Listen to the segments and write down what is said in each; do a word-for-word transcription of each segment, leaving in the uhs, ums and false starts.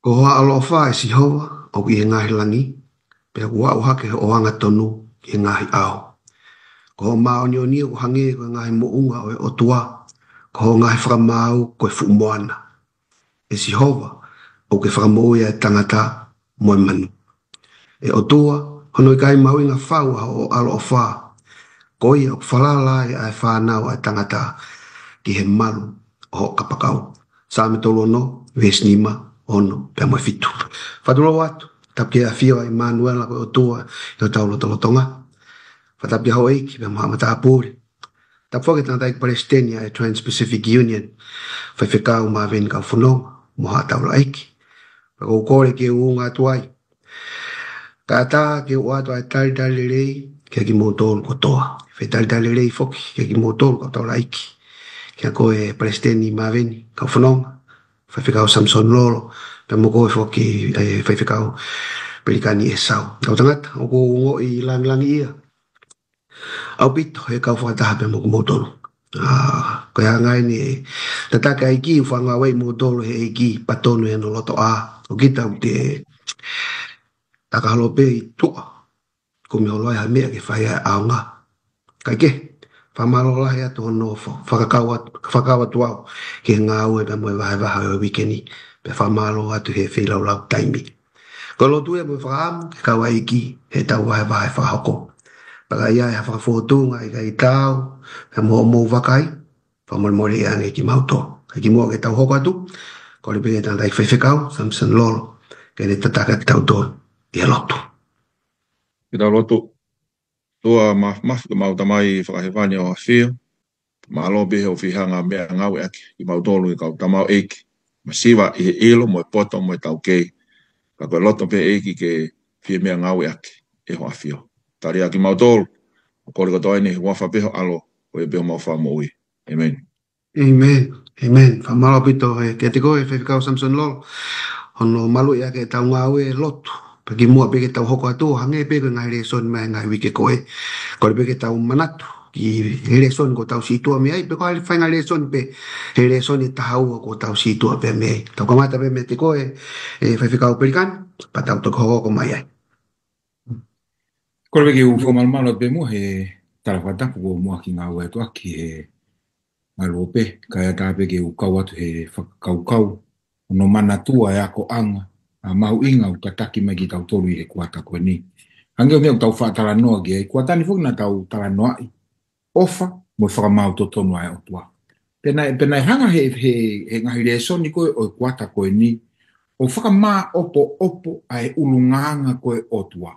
Ko hoʻo ʻaloʻofa, ʻe Sihova, ʻoku ʻi he ngaahi langi, pea ʻoku aʻu hake hoʻo angatonu ki he ngaahi ʻao. Ko hoʻo māʻoniʻoni ʻoku hangē ko e ngaahi moʻunga ʻo e ʻOtua, ko hoʻo ngaahi fakamaau ko e fuʻu moana. ʻE Sihova, ʻoku ke fakamoʻui ʻa e tangata mo e manu. ʻE ʻOtua, hono ʻikai mahuʻinga fau ʻa hoʻo ʻaloʻofa, ko ia ʻoku falala ai ʻa e fānau ʻa e tangata ki he malu ʻo hoʻo kapakau. Saame tolu ono, veesi nima, ono, pea mo e fitu. Fakatulou atu, tapu ki he ʻafio ʻa ʻImanuela ko e ʻOtua ʻi hotau lotolotonga. Fakatapu ki he houʻeiki pea mo haʻa matāpule. Tapu foki ki he tangataʻeiki palesiteni ʻa e Trans-Pacific Union, Faifekau Maveni Kaufononga, mo haʻa taulaʻeiki. Pea ʻoku ou kole ke u ʻunga atu ai, kae ʻatā ke u ʻoatu ʻa e talitali lelei kiate kimoutolu kotoa. Fai talitali lelei foki kiate kimoutolu kau taulaʻeiki, kia koe Palesiteni Maveni Kaufononga, Faifekau Samson Lolo, pea mo koe foki, ē, Faifekau Pelikani ʻEsau. Kau tangata, ʻoku ou ongoʻi langilangiʻia ʻaupito he kau fakataha pea mo kimoutolu. ʻA, ko e anga eni e tataki ʻa e ʻEiki, ʻoku fakangāueʻi kimoutolu ʻe he ʻEiki, pea tonu ʻi hono lotoʻā. ʻO kita ʻoku te takaholo pē ʻi tuʻa, kumi holo ai ha meʻa ke fai ai ʻaonga. Kae kehe, fakamālō lahi atu hono fa-, fakakau atu, fakakau atu au ki he ngāue pea mo e vahevahe ʻo e uike ni, pea fakamālō atu he feilaulau taimi. Ko e lotu ia mo e fakaʻamu ke kau ai ki heʻetau vahevahe fakahoko. Pea ka ʻi ai ha fakafōtunga ʻikai taau pea mo hoʻomou vakai, fakamolemole ange kimautolu. Kae kimuʻa ke tau hoko atu, kole pē ki he tangataʻeiki faifekau, Samson Lolo, ke ne tataki kitautolu ʻi he lotu. Ke tau lotu. ʻOtua māfimafi, ko ʻemau Tamai fakahēvani ʻoku ʻafio, mālō pē hoʻo fihanga meʻangāueʻaki kimautolu ʻi he kau tamaioʻeiki, masiva ʻi he ʻilo mo e poto mo e taukei. Ka ko e loto pē ʻEiki ke fie meʻangāueʻaki ʻe hoʻo ʻafio. Tali ʻa kimautolu, ʻoku kole kotoa eni ʻi he huafa pē ho ʻAlo, ko ia pē homau Fakamoʻui. ʻĒmeni. ʻĒmeni. ʻĒmeni. Fakamālō ʻaupito ē, kiate koe Faifekau Samson Lolo, hono maluʻi ʻaki ʻetau ngāue lotu. Pea kimuʻa pē ke tau hoko atu, hangē pē ko e ngaahi lēsoni mei he ngaahi uike ko ē, kole pē ke tau manatu ki he lēsoni kuo tau sītuʻa mei ai, pe ko e hā e faʻahinga lēsoni pē, he lēsoni ʻe taha ua kuo tau sītuʻa pē mei ai. Tau kamata pē meiate koe, ē, Faifekau Pelikani, pea tau toki hokohoko mai ai. Kole pē ke u fakamalumalu atu pē muʻa he tala fakatapu kuo muʻaki ngāueʻaki atu ʻaki he ngaluope, kae ʻatā pē ke u kau atu he fakakaukau, hono manatua e akoʻanga, ʻa e mahuʻinga ʻoku tataki mai kitautolu ʻi he kuata ko eni. Hangē ko e meʻa ʻoku tau faʻa talanoa ki ai, kuata ni foki naʻa tau talanoaʻi ʻofa mo e fakamaau totonu ʻa e ʻOtua. Pea naʻe, pea naʻe hanga he, he, he ngaahi lēsoni ko ē ʻo e kuata ko eni ʻo fakamāʻopoʻopo ʻa e ʻulungaanga ko ē ʻo e ʻOtua.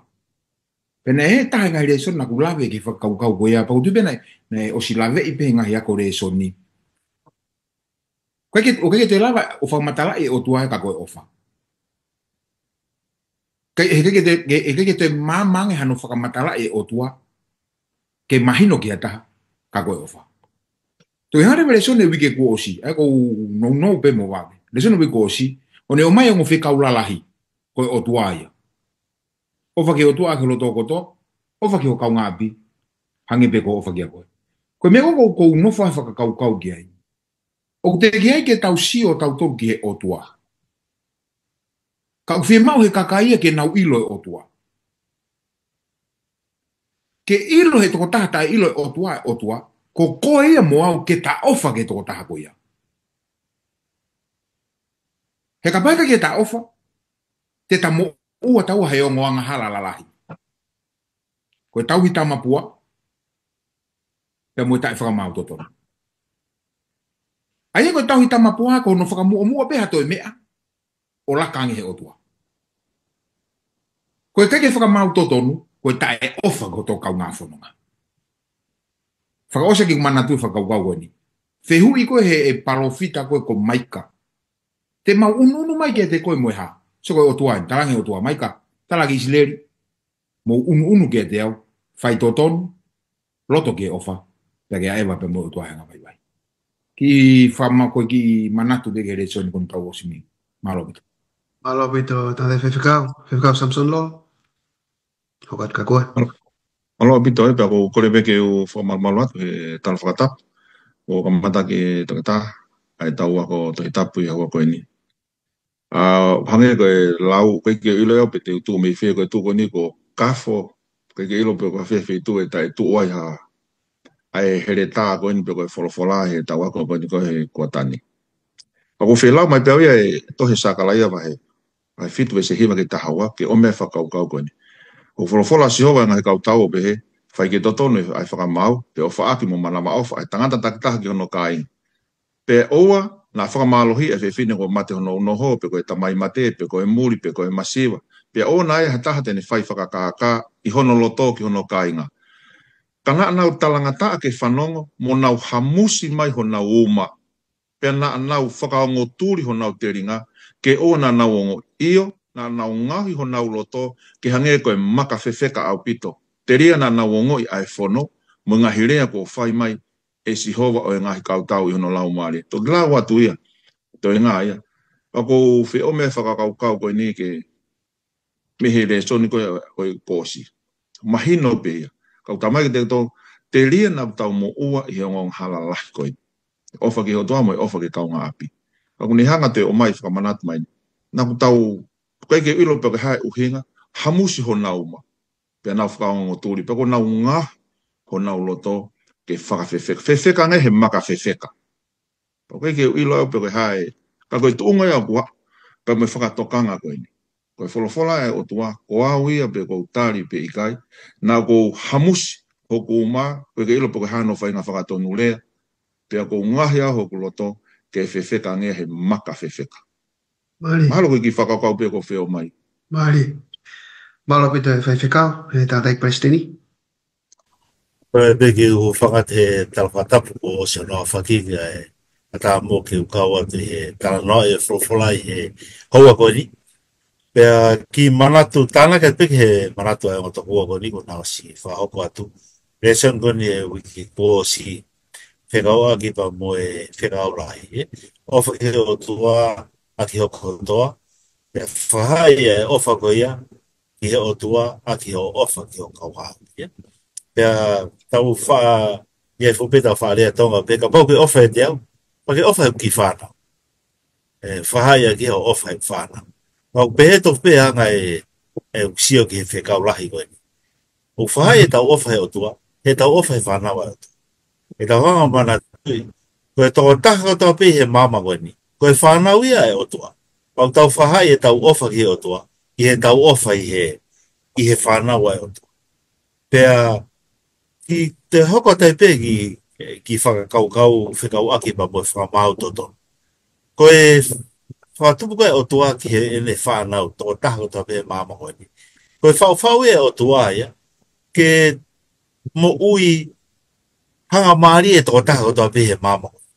Pea naʻe ʻi ai e taha e ngaahi lēsoni naʻa ku lave ki he fakakaukau ko ia, pea ʻoku ou tui pē naʻe, naʻe ʻosi laveʻi pē he ngaahi ako lēsoni. ʻOku ʻikai ke, ʻoku ʻikai ke toe lava ʻo fakamatalaʻi e ʻOtua ia ka ko e ʻofa. ʻIkai, he ʻikai ke toe, he ʻikai ke toe maama ange hano fakamatalaʻi e ʻOtua ke mahino ki ha taha ka ko e ʻofa. Toe hanga leva e lēsoni e uike kuo ʻosi, ʻa ia ʻoku ou nounou pē mo vave. Lēsoni e uike kuo ʻosi, ʻo ne ʻomai e ongo fekau lalahi, ko e ʻOtua ia. ʻOfa ki he ʻOtua ʻaki ho loto kotoa, ʻofa ki ho kaungāʻapi, hangē pē ko hoʻo ʻofa kiate koe. Ko e meʻa ko ē ʻoku ou nofo ai ʻo fakakaukau ki ai. ʻOku teʻeki ai ke tau sio tautolu ki he ʻOtua. Ka ʻoku fiemaʻu he kakai ia ke nau ʻilo e ʻOtua. Ke ʻilo he tokotaha taʻeʻilo e ʻOtua, e ʻOtua, ko koe ia mo au ke ta ʻofa ki he tokotaha ko ia. He kapau ʻe ʻikai ke ta ʻofa, te ta moʻua taua he ongo angahala lalahi. Ko e tauhi tamapua, pea mo e taʻefakamaau totonu. ʻA ia ko e tauhi tamapua ko hono fakamuʻomuʻa pē ha toe meʻa ʻo laka ange he ʻOtua. Ko e ʻikai ke fakamaau totonu, ko e taʻeʻofa ki hoto kaungā fononga. Fakaʻosi ʻaki ʻeku manatu e fakakaukau ko eni. Fehuʻi ko ē he, he palōfita ko ē ko Maika. Te mau ʻunuʻunu mai kiate koe mo e hā? So ko e ʻOtua eni, talaange ʻOtua, Maika, talaange ʻIsileli, mou ʻunuʻunu kiate au, faitotonu, loto ki he ʻofa, pea ke ʻaʻeva pē mo e ʻOtua he anga vaivai. Kiʻi fakama-, ko e kiʻi manatu pē ki he lēsoni ko eni tau ʻosi mei. Mālō ʻaupito. Mālō ʻaupito, tangataʻeiki faifekau, Faifekau Samson Lolo. Hoko atu kia koe. Mālō ʻaupito ē, pea ʻoku ou kole pē ke u fakamalumalu atu he tala fakatapu. ʻO kamata ki he toketā, ʻa ʻetau ako Tohi Tapu ʻi he houa ko eni. ʻA, hangē ko e lau, ʻikai ke u ʻilo ʻe au pe te u tuʻu mei fē, ko e tuʻu ko eni ko Kafo, ʻikai ke u ʻilo pe ko ha fē feituʻu ʻe taʻe tuʻu ai ha, ʻa e heletā ko eni pe ko e folofola he tau ako ko eni ko ē he kuata ni. Pea ʻoku ou fie lau mai pē au ia e tohi Sakalaia vahe, vahe fitu veesi hiva ki he taha ua, ke ʻomai e fakakaukau ko eni. ʻOku folofola ʻa Sihova ʻo e ngaahi kautau ʻo pehē, fai ki he totonu ʻa e fakamaau, pea ʻofaʻaki mo manavaʻofa ʻa e tangata takitaha ki hono kāinga. Pea ʻoua naʻa fakamālohiʻi ʻa e fefine kuo mate hono unoho, pe ko e tamai mate, pe ko e muli, pe ko e masiva. Pea ʻoua naʻa ʻi ai ha taha te ne fai fakakākā ʻi hono loto ki hono kāinga. Ka naʻa nau talangataʻa ke fanongo, mo nau hamusi mai honau uma. Pea naʻa nau fakaongo tuli honau telinga, ke ʻoua naʻa nau ongoʻi, ʻio, naʻa nau ngaohi honau loto, ke hangē ko e maka fefeka ʻaupito. Telia naʻa nau ongoʻi ʻa e fono, mo e ngaahi lea kuo fai mai ʻe Sihova ʻo e ngaahi kautau ʻi hono laumālie. Toki lau atu ia, toenga ia. Pea ʻoku ou fie ʻomai e fakakaukau ko eni ke mei he lēsoni ko ē ʻo e kōsi. Mahino pē ia. Kau tamai ke te tō, telia naʻa tau moʻua ʻi he ongoongohala lahi ko ē. ʻOfa ki he ʻOtua mo e ʻofa ki he kaungāʻapi. Pea ʻoku ne hanga ʻo toe ʻomai fakamanatu mai. Naʻa tau, ʻikai ke u ʻilo pe ko e hā e ʻuhinga, hamusi honau uma. Pea nau fakaongo tuli, pea kuo nau ngaohi honau loto ke fakafefeka. Fefeka ange he maka fefeka. Pea ʻoku ʻikai ke u ʻilo au pe ko e hā e, ka ko e tuʻunga ia ʻoku ʻa, pea mo e fakatokanga ko eni. Ko e folofola ʻa e ʻOtua, ko au ia pe ʻoku ou tali pe ʻikai, naʻa ʻoku ou hamusi hoku uma, ʻoku ʻikai ke u ʻilo pe ko e hā hono faʻahinga fakatonulea, pea ʻoku ou ngaohi au hoku loto, ke fefeka ange he maka fefeka. Mālie. Mahalo ko e kiʻi fakakaukau pē ʻoku ou fie ʻomai. Mālie. Mālō ʻaupito e faifekau, ʻe tangataʻeiki Palesiteni. Ko e pē ke u hūfanga atu he tala fakatapu kuo ʻosi hono aofaki, kae ʻatā mo ke u kau atu he talanoa ʻi he folofola ʻi he houa ko eni. Pea kiʻi manatu tānaki atu pē ki he manatu ʻa e ongo tokoua ko eni kuo na ʻosi fakahoko atu. Lēsoni ko eni e uike kuo ʻosi, fekauʻaki pea mo e fekau lahi, ē. ʻOfa ki he ʻOtua ʻaki ho kotoa. Pea fakahā ʻa e ʻofa ko ia ki he ʻOtua ʻaki hoʻo ʻofa ki ho kau haʻu, ē. Pea tau fa-, ʻi ai foki pē ʻetau faʻa lea Tonga pē, kapau ʻoku ke ʻofa ʻiate au, pea ke ʻofa he kiʻi fānau. ʻE, fakahā ia ki hoʻo ʻofa he fānau. Pea ʻoku pehē tofu pē anga e, e ʻoku sio ki he fekau lahi ko eni. ʻOku fakahā ʻetau ʻofa he ʻOtua, heʻetau ʻofa he fānau ʻa e ʻOtua. ʻEtau hanga ʻo manatuʻi, ko e tokotaha kotoa pē he māmani ko eni, ko e fānau ia ʻa e ʻOtua. Pea ʻoku tau fakahā ʻetau ʻofa ki he ʻOtua, ʻi heʻetau ʻofa ʻi he, ʻi he fānau ʻa e ʻOtua. Pea, kiʻi toe hoko atu ai pē kiʻi, kiʻi fakakaukau fekauʻaki pea mo e fakamaau totonu. Ko e fakatupu ko ē ʻa e ʻOtua ki heʻene fānau, tokotaha kotoa pē he māmani ko eni. Ko e faʻufaʻu ia ʻa e ʻOtua ia, ke moʻui hangamālie e tokotaha kotoa pē he māmani ko eni.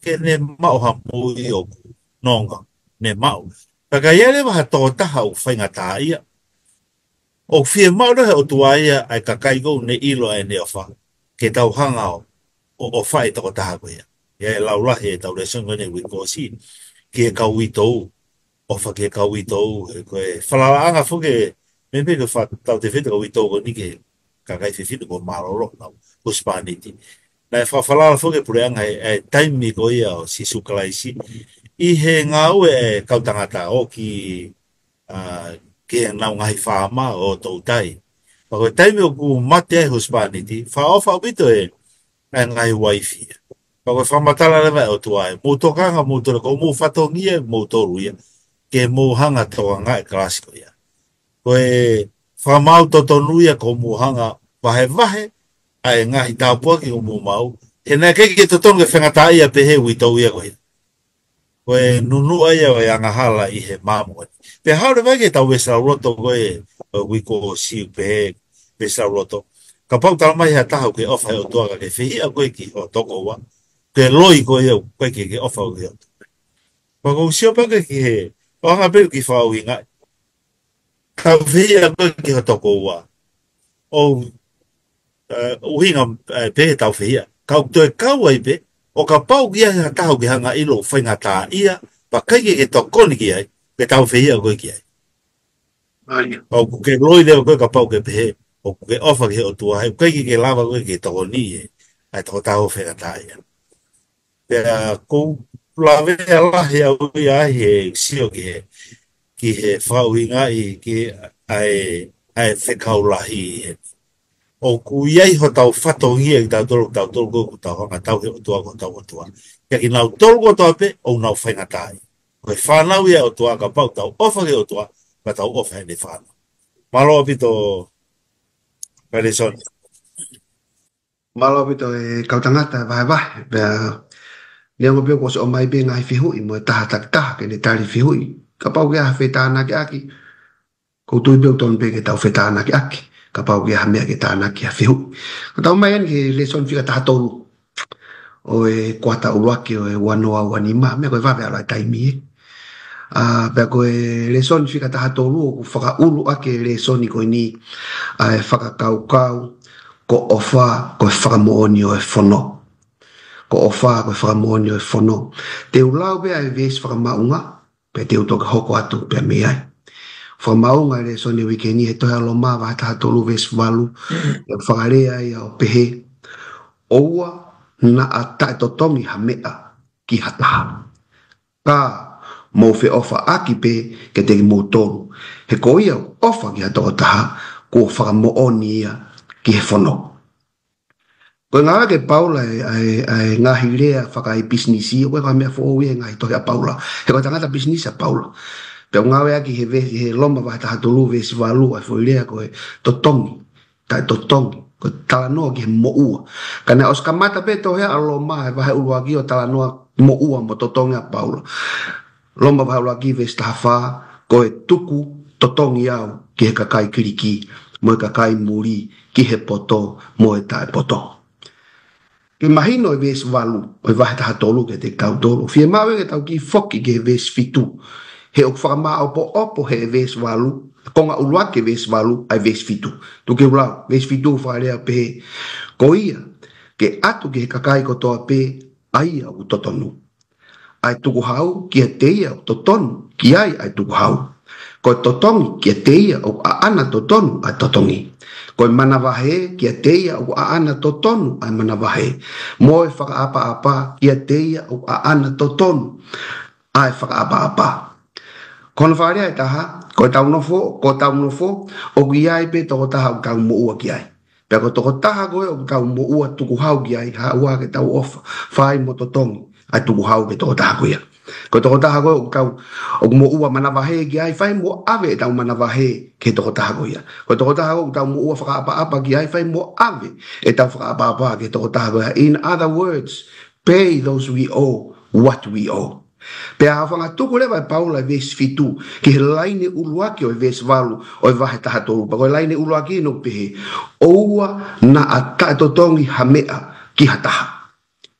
Ke ne maʻu ha moʻui ʻoku nonga, ne maʻu. Ka ʻikai ʻi ai leva ha tokotaha ʻoku faingataʻaʻia. ʻOku fiemaʻu leva he ʻOtua ia ʻa e kakai ʻoku ne ʻilo ʻa ʻene ʻofa, ke tau hanga ʻo, ʻo ʻofa ʻi he tokotaha ko ia. ʻI ai e lau lahi ʻetau lēsoni ko eni uike kuo ʻosi, ki he kau uitou, ʻofa ki he kau uitou, he ko e falalaʻanga foki, meimei ko e fa-, tau te fete kau uitou ko eni ki he kakai fefine kuo mālōlō, nau husepāniti. Naʻe fakafalala foki e puleʻanga ʻi he, ʻi he taimi ko ia ʻo Sīsū Kalaisi, ʻi he ngāue ʻa e kau tangata ʻo ki, ʻa, ki heʻenau ngaahi faama ʻo toutai. Pea ko e taimi ʻoku mate ai e husepāniti, fakaʻofa ʻaupito e, ʻa e ngaahi uaifi ia. Pea ko e fakamatala leva ʻa e ʻOtua ē, mou tokanga, mou tole, ko hoʻomou fatongia ʻa moutolu ia, ke mou hanga ʻo tokangaʻi e kalasi ko ia. Ko e fakamaau totonu ia ko hoʻomou hanga ʻo vahevahe ʻa e ngaahi tāpuaki ʻoku mou maʻu, he naʻe ʻikai ke totonu ke faingataʻaʻia pehē e uitou ia ko ia. Ko e nunuʻa ia ʻo e angahala ʻi he māmani ko eni. Pea haʻu leva ki heʻetau veesi lauloto ko ē, ʻo e uike kuo ʻosi pehē, veesi lauloto. Kapau ʻoku tala mai ha taha ʻoku ke ʻofa he ʻOtua ka ke fehiʻa koe ki ho tokoua, ko e loi koe ia ʻoku ʻikai ke ke ʻofa ki he ʻOtua. Pea ʻoku ou sio pē au ki he, ʻo anga pē ʻeku kiʻi fakaʻuhinga. Tau fehiʻa koe ki ho tokoua. ʻO, ē, ʻuhinga, ē, pē ʻetau fehiʻa. Ka ʻoku toe kau ai pē, ʻo kapau ʻoku ʻi ai ha taha ʻoku ke hanga ʻo ʻilo ʻoku faingataʻaʻia, pea ʻikai ke ke tokoni ki ai, ke tau fehiʻa koe ki ai. ʻA ia. ʻOku ke loi leva koe kapau ʻoku ke pehē, ʻoku ke ʻofa ki he ʻOtua, he ʻoku ʻikai ke ke lava koe ke tokoniʻi ʻa e tokotaha ʻoku faingataʻaʻia. Pea ʻoku ou lavea lahi au ia ai he sio ki he, ki he fakaʻuhingaʻi ki ʻa e, ʻa e fekau lahi he. ʻOku ʻi ai hotau fatongia kitautolu, kitautolu ko ʻoku tau hanga tau he ʻOtua ko hotau ʻOtua. Kiate kinautolu kotoa pē ʻoku nau faingataʻaʻia. Ko e fānau ia ʻa e ʻOtua, kapau tau ʻofa ki he ʻOtua, ka tau ʻofa heʻene fānau. Mālō ʻaupito, Palesoni. Mālō ʻaupito e kau tangata e vahevahe. Pea, neongo pē kuo ʻosi ʻomai pē ngaahi fehuʻi mo e taha takitaha ke ne tali fehuʻi. Kapau ʻoku ʻi ai ha fetānakiʻaki, ʻoku ou tui pē ʻoku tonu pē ke tau fetānakiʻaki. Kapau ʻoku ʻi ai ha meʻa ke tānaki ha fehuʻi. Ka tau ō mai eni ki he lēsoni fika taha tolu ʻo e kuata ʻuluaki ʻo e ua noa ua nima, meʻa ko e vave ʻalu ʻa e taimi ē. ʻA, pea ko e lēsoni fika taha tolu ʻoku fakaʻuluaki e lēsoni ko eni ʻa e fakakaukau, ko ʻofa ko e fakamoʻoni ʻo e fono. Ko ʻofa ko e fakamoʻoni ʻo e fono. Te u lau pē ʻa e veesi fakamaʻunga, pea te u toki hoko atu pē mei ai. Fakamaʻunga e lēsoni uike ni he tohi ʻa Loma vahe taha tolu veesi valu. ʻOku fakalea ia ʻo pehē, ʻoua naʻa taʻetotongi ha meʻa ki ha taha. Ka mou feʻofaʻaki pē kiate kimoutolu. He ko ia ʻoku ʻofa ki ha tokotaha, kuo fakamoʻoni ia ki he fono. Ko e ngāueʻaki ʻe Paula e, ʻa e, ʻa e ngaahi lea fakaepisinisi, ʻoku ʻikai ko ha meʻa foʻou ia he ngaahi tohi ʻa Paula. He ko e tangata pisinisi ʻa Paula. Pea ʻoku ngāueʻaki he ve-, he Loma vahe taha tolu veesi valu ʻa e foʻi lea ko e totongi, taʻetotongi, ko e talanoa ki he moʻua. Ka naʻe ʻosi kamata pē tohi ʻa Loma he vahe ʻuluaki ʻo talanoa moʻua mo totongi ʻa Paula. Loma vahe ʻuluaki veesi taha fā, ko e tuku totongi au ki he kakai Kiliki, mo e kakai muli, ki he poto mo e taʻepoto. Ke mahino e veesi valu ʻo e vahe taha tolu kiate kitautolu. Fiemaʻu ke tau kiʻi foki ki he veesi fitu. He ʻoku fakamāʻopoʻopo he veesi valu, konga ʻuluaki veesi valu, ʻa e veesi fitu. Tuku ke u lau, veesi fitu fakalea pehē, ko ia, ke ʻatu ki he kakai kotoa pē, ʻa ia ʻoku totonu. ʻA e tukuhau kiate ia ʻoku totonu ki ai ʻa e tukuhau. Ko e totongi kiate ia ʻoku ʻaʻana totonu ʻa e totongi. Ko e manavahē kiate ia ʻoku ʻaʻana totonu ʻa e manavahē. Mo e fakaʻapaʻapa kiate ia ʻoku ʻaʻana totonu ʻa e fakaʻapaʻapa. Ko hono fakalea ʻe taha, ko ʻetau nofo, ko ʻetau nofo, ʻoku ʻi ai pē tokotaha ʻoku tau moʻua ki ai. Pea ko e tokotaha ko ē ʻoku tau moʻua tukuhau ki ai, haʻu ā ke tau ʻofa, fai mo totongi ʻa e tukuhau ki he tokotaha ko ia. Ko e tokotaha ko ē ʻoku tau, ʻoku moʻua manavahē ki ai, fai mo ʻave ʻetau manavahē ki he tokotaha ko ia. Ko e tokotaha ko ē ʻoku tau moʻua fakaʻapaʻapa ki ai, fai mo ʻave ʻetau fakaʻapaʻapa ki he tokotaha ko ia. In other words, pay those we owe what we owe. Pea hāfanga tuku leva ʻe Paula e veesi fitu ki he laine ʻuluaki ʻo e veesi valu ʻo e vahe taha tolu. Pea ko e laine ʻuluaki ʻoku pehē, ʻoua naʻa taʻetotongi ha meʻa ki ha taha.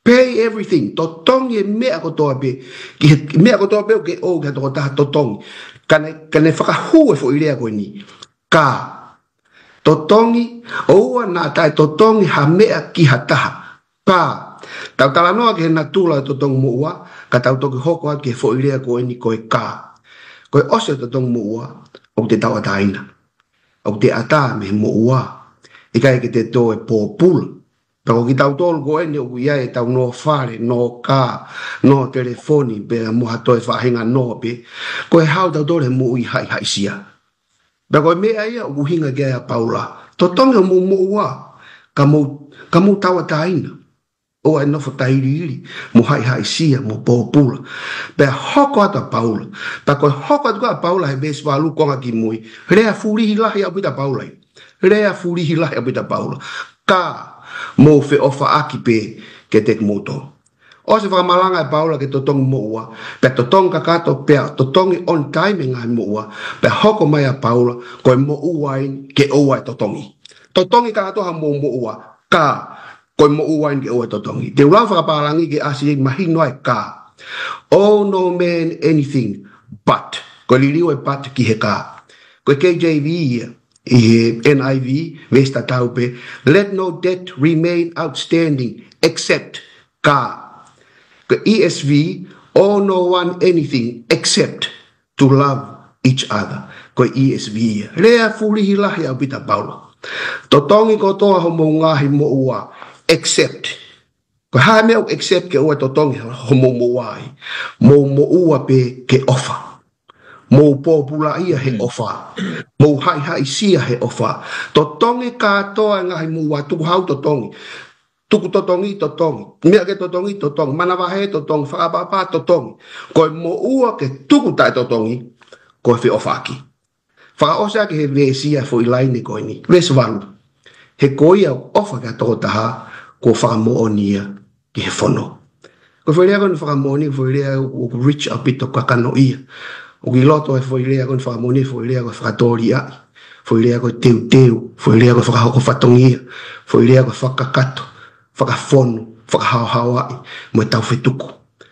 Pay everything. Totongi e meʻa kotoa pē. Ki he meʻa kotoa pē ʻoku ke ʻowe ki ha tokotaha, totongi. Ka ne, ka ne fakahū e foʻi lea ko eni. Ka. Totongi, ʻoua naʻa taʻetotongi ha meʻa ki ha taha. Ka, tau talanoa ki he natula ʻo e totongi moʻua, ka tau toki hoko atu ki he foʻi lea ko eni ko e ka. Ko e ʻosi ʻo e totongi moʻua, ʻoku te tauʻatāina. ʻOku te ʻatā mei he moʻua. ʻIkai ke te toe pōpula. Pea ko kitautolu ko eni ʻoku ʻi ai ʻetau nō fale, nō kā, nō telefoni, pea mo ha toe faʻahinga nō pē. Ko e hau tautolu he moʻui haʻihaʻisia. Pea ko e meʻa ia ʻoku ʻuhinga ki ai ʻa Paula. Totongi hoʻomou moʻua, ka mou, ka mou tauʻatāina. ʻOua ʻe nofo tailiili, mo haʻihaʻisia, mo pōpula. Pea hoko atu ʻa Paula. Pea ko e hoko atu ko ē ʻa Paula he veesi valu konga kimui. Lea fulihi lahi ʻaupito ʻa Paula ia. Lea fulihi lahi ʻaupito ʻa Paula. Ka mou feʻofaʻaki pē kiate kimoutolu. ʻOsi fakamalanga ʻe Paula ki he totongi moʻua, pea totongi kakato, pea totongi on time e ngaahi moʻua, pea hoko mai ʻa Paula, ko e moʻua eni ke ʻoua ʻe totongi. Totongi kakato hoʻomou moʻua, ka ko e moʻua eni ke ʻoua ʻe totongi. Te u lau fakapālangi ke ʻasi mahino ai e ka. Owe no man anything but. Ko e liliu e but ki he ka. Ko e K J V ia. ʻI he N I V, veesi tatau pē, let no debt remain outstanding except ka. Ko e E S V, owe no one anything except to love each other. Ko e E S V ia. Lea fulihi lahi ʻaupito ʻa Paula. Totongi kotoa hoʻomou ngaahi moʻua except Ko e hā e meʻa ʻoku accept ke ʻoua totongi hoʻomou moʻua ai? Mou moʻua pē ke ʻofa. Mou pōpulaʻia he ʻofa. Mou haʻihaʻisia he ʻofa. Totongi kātoa e ngaahi moʻua, tukuhau totongi. Tuku totongi totongi. Meʻa ke totongi totongi. Manavahē totongi. Fakaʻapaʻapa totongi. Ko e moʻua ke tuku taʻetotongi, ko e feʻofaʻaki. Fakaʻosi ʻaki he veesi ʻa e foʻi laine ko eni. Veesi valu. He ko ia ʻoku ʻofa ki ha tokotaha, kuo fakamoʻoni ia ki he fono. Ko e foʻi lea ko eni fakamoʻoni, foʻi lea ʻoku rich ʻaupito, kakanoʻia. ʻOku ʻi loto e foʻi lea ko eni fakamoʻoni, foʻi lea ko e fakatōliʻaʻi. Foʻi lea ko e teuteu, foʻi lea ko e fakahoko fatongia, foʻi lea ko e fakakakato, fakafonu, fakahaohaoaʻi, mo e taufetuku.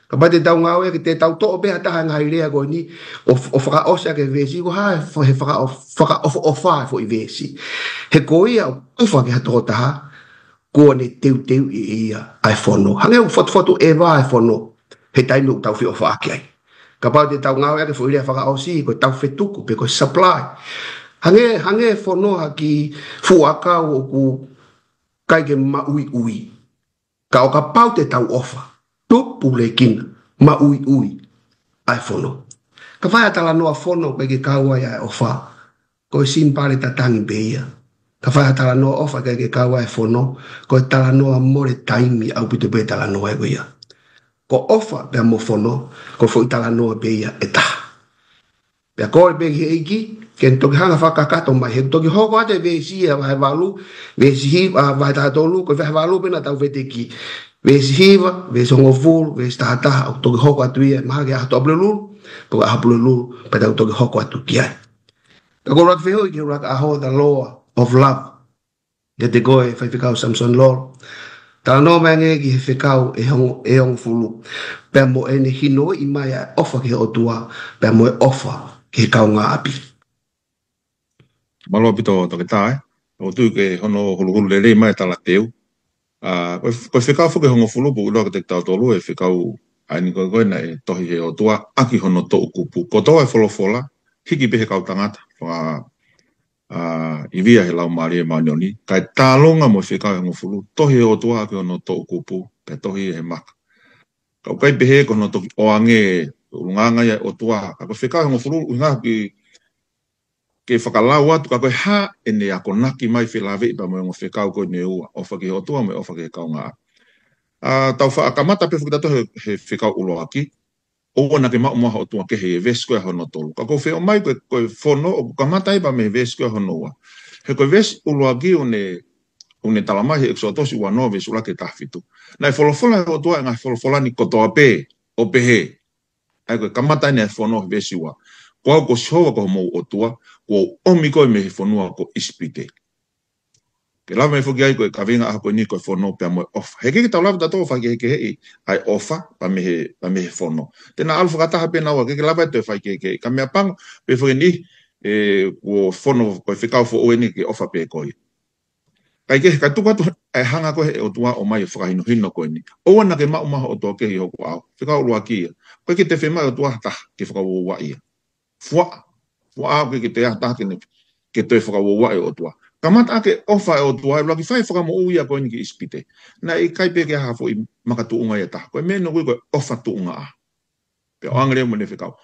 Kapau te tau ngāueʻaki, te tau toʻo pē ha taha e ngaahi lea ko eni, ʻo, ʻo fakaʻosi ʻaki e veesi, ko e hā e fo-, he fakaʻo-, fakaʻofoʻofa e foʻi veesi. He ko ia ʻoku ʻofa ki ha tokotaha, kuo ne teuteuʻi ʻe ia ʻa e fono. Hangē ʻoku fotufotu ʻeva e fono he taimi ʻoku tau feʻofaʻaki ai. Kapau te tau ngāueʻaki e foʻi lea fakaʻosi, ko e taufetuku pe ko e supply. Hangē, hangē e fono ha kiʻi fuʻu ʻakau ʻoku ʻikai ke maʻuiʻui. Ka ʻo kapau te tau ʻofa, tupulekina, maʻuiʻui ʻa e fono. Ka fai ha talanoa fono ʻoku ʻikai ke kau ai ʻa e ʻofa, ko e simipale tatangi pē ia. Ka fai ha talanoa ʻofa ʻoku ʻikai ke kau ai e fono, ko e talanoa mole taimi ʻaupito pē talanoa ē ko ia. Ko ʻofa pea mo fono, ko e foʻi talanoa pē ia ʻe taha. Pea kole pē ki he ʻEiki ke ne toki hanga fakakakato mai. He toki hoko atu e veesi ʻa e vahe valu, veesi hiva, ʻa e vahe taha tolu, ko e vahe valu pē naʻa tau veteki. Veesi hiva, veesi hongofulu, veesi taha taha, ʻoku toki hoko atu ia, mahalo ki he ʻaho Tuʻapulelulu, pe ko e ʻaho Pulelulu, pea tau toki hoko atu ki ai. Ka ko e ʻuluaki fehuʻi ki he ʻuluaki ʻaho, the law of love. Kiate koe, Faifekau Samson Lolo. Talanoa mai angē ki he fekau ʻe hongo-, ʻe hongofulu. Pea mo ʻene hinoʻi mai ʻa e ʻofa ki he ʻOtua, pea mo e ʻofa ki he kaungāʻapi. Mālō ʻaupito, Toketā, ē. ʻOku ou tui ko hono huluhulu lelei mai e talateu. ʻA, ko e, ko e fekau foki ʻe hongofulu ʻoku ʻiloa kiate kitautolu, e fekau ʻa eni ko ē, ko ē naʻe tohi ʻe he ʻOtua ʻaki hono toʻukupu. Kotoa e folofola, hiki pē ʻe he kau tangata, faka-, ʻa, ʻivia ʻe he Laumālie Māʻoniʻoni, kae tālunga mo e fekau ʻe hongofulu, tohi ʻe he ʻOtua ʻaki hono toʻukupu, pea tohi ʻe he maka. Ka ʻoku ʻikai pehē ko hono toki ʻoange ʻulungaanga ia ʻa e ʻOtua, ka ko e fekau ʻe hongofulu, ʻuhinga ki ke fakalau atu, ka ko e hā ʻene akonaki mai felāveʻi pea mo e ongo fekau ko eni ʻe ua, ʻofa ki he ʻOtua mo e ʻofa ki he kaungāʻapi. ʻA, tau faʻa kamata pē foki tautolu he, he fekau ʻuluaki, ʻoua naʻa ke maʻu mo ha ʻotua kehe, ʻi he veesi ko ē hono tolu. Ka ʻoku ou fie ʻomai ko e, ko e fono ʻoku kamata ai pē mei he veesi ko ē hono ua. He ko e veesi ʻuluaki ʻoku ne, ʻoku ne talamai he ʻEkisoto uanoa veesi ʻuluaki ki he taha fitu. Naʻe folofola ʻe he ʻOtua e ngaahi folofola ni kotoa pē, ʻo pehē. ʻA ia ko e kamata eni e fono he veesi ua. Ko au ko Sihova ko homou ʻOtua, kuo u ʻomi koe mei he fonua ko ʻIsipite. Ke lava mai foki ai ko e kaveinga ʻaho ko eni ko e fono pea mo e ʻofa. He ʻikai ke tau lava tautolu ʻo faikehekeheʻi ʻa e ʻofa pea mei he, pea mei he fono. Te na ʻalu fakataha pē naua, ʻikai ke lava ʻe toe faikehekeheʻi. Ka meʻapango pē foki eni, ʻe, ko e fono ko e fekau foʻou eni ke ʻofa pē koe. Kae kehe, ka tuku atu e hanga ko ē ʻe he ʻOtua ʻo ʻomai e fakahinohino ko eni. ʻOua naʻa ke maʻu mo ha ʻotua kehe ʻi hoku ʻao. Fekau ʻuluaki ia. ʻOku ʻikai ke toe fiemaʻu ʻe he ʻOtua ha taha ke fakauouaʻi ia. Fuaʻa. Fuaʻa ʻoku ʻikai ke toe ʻi ai ha taha ke ne, ke toe fakauouaʻi e ʻOtua. Kamata ʻaki e ʻofa e ʻOtua, ʻuluaki fai e fakamoʻui ia ko eni ki ʻIsipite. Naʻe ʻikai pē ke ʻi ai ha foʻi makatuʻunga ia ʻe taha. Ko e meʻa ʻoku ui ko e ʻofa tuʻunga ʻā. Pea ʻoange leva mo ʻene fekau.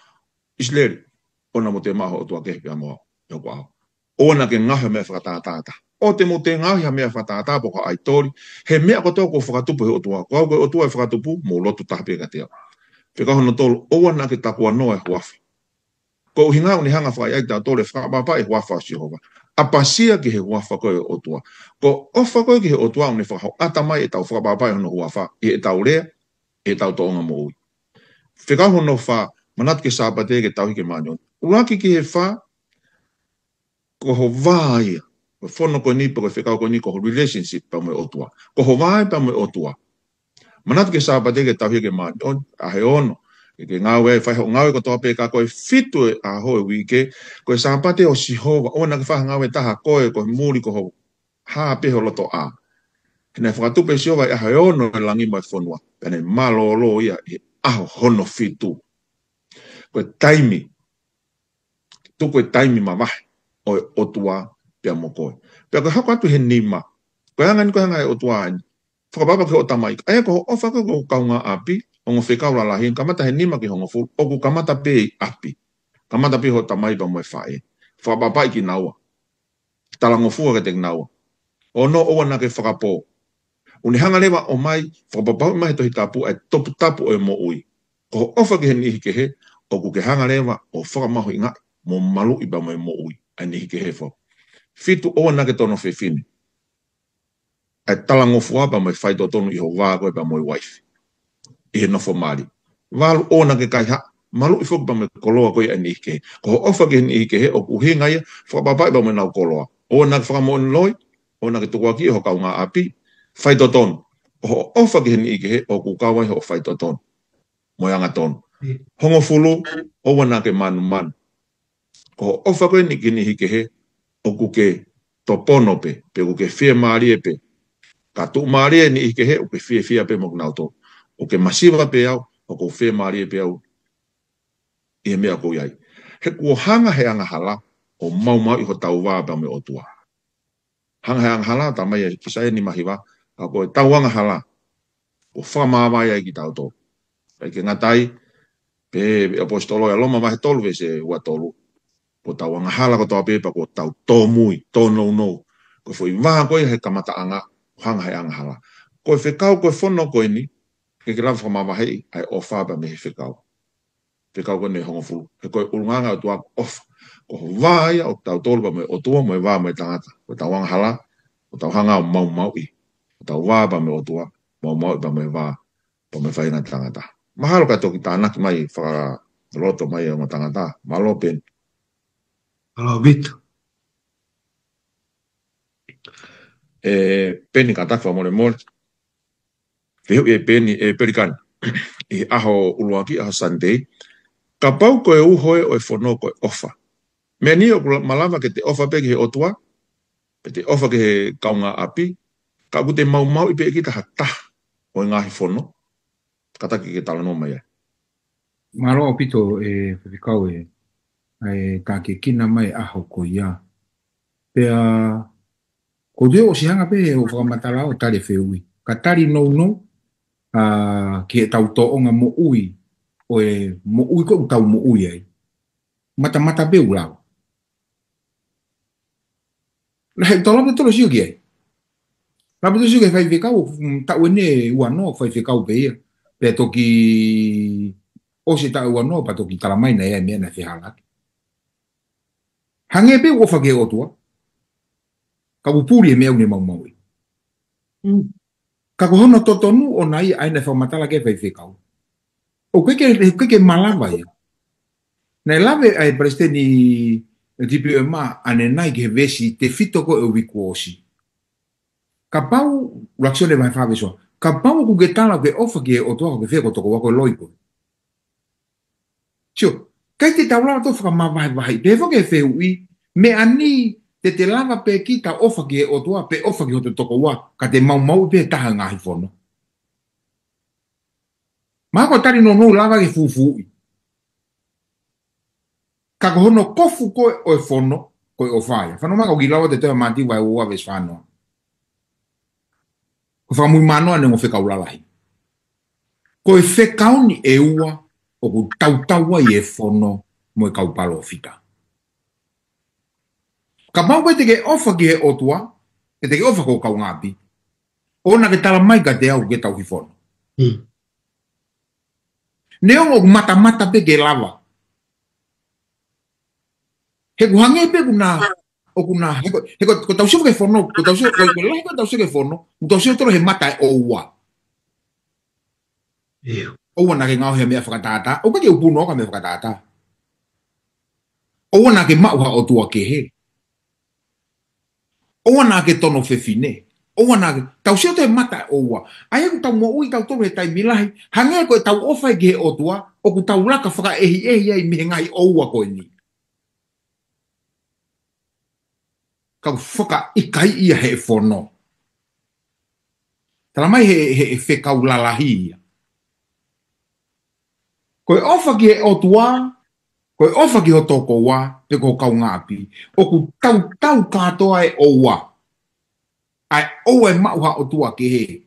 ʻIsileli, ʻoua naʻa mou toe maʻu ha ʻotua kehe pea mo au, ʻi hoku ʻao. ʻOua naʻa ke ngaohi ha meʻa fakatātā ʻe taha. ʻOua te mou toe ngaohi ha meʻa fakatātā pe ko ha ʻaitoli, he meʻa kotoa kuo fakatupu ʻe he ʻOtua. Ko au ko e ʻOtua ʻo e fakatupu, mou lotu taha pē kiate au. Fekau hono tolu, ʻoua naʻa ke takuanoa e huafa. Ko e ʻuhinga ʻoku ne hanga ʻo fakaʻaiʻai kitautolu ʻe he fakaʻapaʻapa e huafa ʻo Sihova. ʻApasia ki he huafa ko ē ʻo e ʻOtua. Ko e ʻofa ko ē ki he ʻOtua ʻoku ne fakahoʻata mai ʻetau fakaʻapaʻapa ʻi hono huafa, ʻi heʻetau lea, ʻi heʻetau tōʻonga moʻui. Fekau hono fā, manatu ki he Sāpate ke tauhi ke māʻoniʻoni. ʻUluaki ki he fā, ko ho vā ia. Ko e fono ko eni pe ko e fekau ko eni ko ho relationship pea mo e ʻOtua. Ko ho vā ia pea mo e ʻOtua. Manatu ki he Sāpate ke tauhi ke māʻoniʻoni, ʻaho ʻe ono, ke, ke ngāue ai, fai hoʻo ngāue kotoa pē, ka ko e fitu e ʻaho ʻo e uike, ko e Sāpate ʻo Sihova, ʻoua naʻa ke fai ha ngāue ʻe taha, ko e, ko e muli, ko ho hā pē ho loto ʻā. He naʻe fakatupu ʻe Sihova e ʻaho ʻe ono ʻo e langi mo e fonua. Pea ne mālōlō ia ʻi he ʻaho hono fitu. Ko e taimi, tuku e taimi mavahe ʻo e ʻOtua pea mo koe. Pea ko e hoko atu he nima. Ko e anga eni ko e anga e ʻOtua eni. Fakaʻapaʻapa ki hoʻo tamai. ʻA ia ko hoʻo ʻofa ko ē ki ho kaungāʻapi, ongo fekau lalahi, kamata he nima ki he hongofulu, ʻoku kamata pē ʻi ʻapi. Kamata pē hoʻo tamai pea mo e faʻē. Fakaʻapaʻapaʻi kinaua. Talangofua kiate kinaua. ʻOno, ʻoua naʻa ke fakapō. ʻOku ne hanga leva ʻo ʻomai, fakapapauʻi mai he Tohi Tapu ʻa e toputapu ʻo e moʻui. Ko hoʻo ʻofa ki he niʻihi kehe, ʻoku ke hanga leva ʻo fakamahuʻingaʻi mo maluʻi pea mo e moʻui ʻa e niʻihi kehe foki. Fitu, ʻoua naʻa ke tono fefine. ʻA e talangofua pea mo e faitotonu ʻi ho vā ko ē pea mo e uaifi. ʻI he nofo mali. Valu, ʻoua naʻa ke kaihaʻa, maluʻi foki pea mo e koloa ko ia ʻa e niʻihi kehe. Ko hoʻo ʻofa ki he niʻihi kehe, ʻoku ʻuhinga ia, fakaʻapaʻapaʻi pea mo ʻenau koloa. ʻOua naʻa ke fakamoʻoni loi, ʻoua naʻa ke tukuakiʻi ho kaungāʻapi, faitotonu. Ko hoʻo ʻofa ki he niʻihi kehe, ʻoku kau ai hoʻo faitotonu mo e angatonu. Hongofulu, ʻoua naʻa ke manumanu. Ko hoʻo ʻofa ko ē ki he niʻihi kehe, ʻoku ke topono pē, pe ʻoku ke fiemālie pē. Ka tuʻumālie e niʻihi kehe, ʻoku ke fiefia pē mo kinautolu. ʻOku ke masiva pē au, ʻoku ou fiemālie pē au ʻi he meʻa ʻoku ou ʻi ai. He kuo hanga he angahala ʻo maumauʻi hotau vā pea mo e ʻOtua. Hanga he angahala, talamai ʻe ʻAisea nima hiva, ʻa ko ʻetau angahala, kuo fakamāvae ai kitautolu. ʻIkai ke ngata ai, pehē ʻe he ʻaposetolo ʻia Loma vahe tolu veesi ua tolu. Ko ʻetau angahala kotoa pē pea ko ʻetau tōmui, tōnounou. Ko e foʻi vā ko ē he kamataʻanga, hanga he angahala. Ko e fekau, ko e fono ko eni, ʻikai ke lava fakamavaheʻi ʻa e ʻofa pea mei he fekau. Fekau ko eni ʻe hongofulu. He ko e ʻulungaanga ʻo e ʻOtua ko e ʻofa. Ko e vā ia ʻo kitautolu pea mo e ʻOtua mo e vā mo e tangata. Ko ʻetau angahala, ko ʻetau hanga ʻo maumauʻi. Ko ʻetau vā pea mo e ʻOtua, maumauʻi pea mo e vā, pea mo e faʻahinga tangata. Mahalo ka toki tānaki mai, fakaloloto mai ʻa e ongo tangata. Mālō Peni. Mālō Vito. ʻE Peni, kātaki fakamolemole. Fehuʻi ʻe Peni, ʻe Pelikani. ʻI he ʻaho ʻuluaki, ʻaho Sunday. Kapau ko e uho ē ʻo e fono ko e ʻofa. Meʻa ni ʻoku la-, malava ke te ʻofa pē ki he ʻOtua, pe te ʻofa ki he kaungāʻapi, ka ʻoku te maumauʻi pē kita ha taha ʻo e ngaahi fono, kātaki ke talanoa mai ai. Mālō ʻaupito ʻe Faifekau ē, ʻa e tākiekina mai ʻaho ko ia. Pea, ko u tui ʻosi hanga pē ʻo fakamatala ʻo tali e fehuʻi. Ka tali nounou, ʻa, ki heʻetau tōʻonga moʻui, ʻo e moʻui ko ē ʻoku tau moʻui ai. Matamata pē ʻoku lava. Naʻe tau lava tolo sio ki ai. Lava tolo sio ki he faifekau, mm, taʻu eni ʻe uanoa, faifekau pē ia. Pea toki ʻosi taʻu ʻe uanoa, pea toki talamai naʻe ʻi ai e meʻa naʻe fehālaaki. Hangē pē ʻoku ʻofa ki he ʻOtua. Ka ʻoku puli e meʻa ʻoku ne maumauʻi. Mm. Ka ko hono totonu ʻona ia ʻa ia naʻe fakamatala ki ai e faifekau. ʻOku ʻikai ke, ʻoku ʻikai ke malava ia. Naʻe lave ʻa e Palesiteni T P M ʻanenai ki he veesi tefito ko ē ʻo e uike kuo ʻosi. Kapau, ʻUluaki Sione vahe fā veesi ua. Kapau ʻoku ke tala ʻoku ke ʻofa ki he ʻOtua ka ʻoku ke fie ko e tokoua, ko e loi koe. Sio, ʻikai te tau lava ʻo fakamavahevahe. Pehē foki e fehuʻi, meʻa ni te te lava pē kita ʻo ʻofa ki he ʻOtua, pe ʻofa ki hoto tokoua, ka te maumauʻi pē taha e ngaahi fono. Mahalo ko e tali nounou lava ke fufuuʻi. Ka ko hono kofu ko ē ʻo e fono, ko e ʻofa ia. Fanongo mai ka u kiʻi lau atu e tohi ʻa Mātiu vahe ua veesi fā noa. Ko e fakamuimui noa ʻa e ongo fekau lalahi. Ko e fekau ni ʻe ua ʻoku tautau ai e fono mo e kau palōfita. Kapau ko ē te ke ʻofa ki he ʻOtua, ʻe te ke ʻofa ki ho kaungāʻapi. ʻOua naʻa ke talamai kiate au ʻoku ke tauhi fono. Hmm. Neongo ʻoku matamata pē ke lava. He ʻoku hangē pē ʻoku na, ʻoku na, he ko, he ko, ko ʻetau sio ki he fono, ko ʻetau sio, ko, ko e lahi ko ʻetau sio ki he fono, ʻoku tau sio tolo he mata ʻe ʻoua. ʻIo. ʻOua naʻa ke ngaohi ha meʻa fakatātā, ʻoku ʻikai ke u punou ki ha meʻa fakatātā. ʻOua naʻa ke maʻu ha ʻotua kehe. ʻOua naʻa ke tono fefine. ʻOua naʻa ke, tau sio tolo he mata ʻe ʻoua. ʻA ia ʻoku tau moʻui tautolu he taimi lahi, hangē ko ʻetau ʻofa ki he ʻOtua, ʻoku tau laka fakaʻehiʻehi ai mei he ngaahi ʻoua ko eni. Kau fakaʻikaiʻi ia he fono. Talamai he, he, he fekau lalahi ia. Ko e ʻofa ki he ʻOtua, ko e ʻofa ki ho tokoua, pe ko ho kaungāʻapi. ʻOku tautau kātoa e ʻoua. ʻA e ʻoua ʻe maʻu ha ʻotua kehe.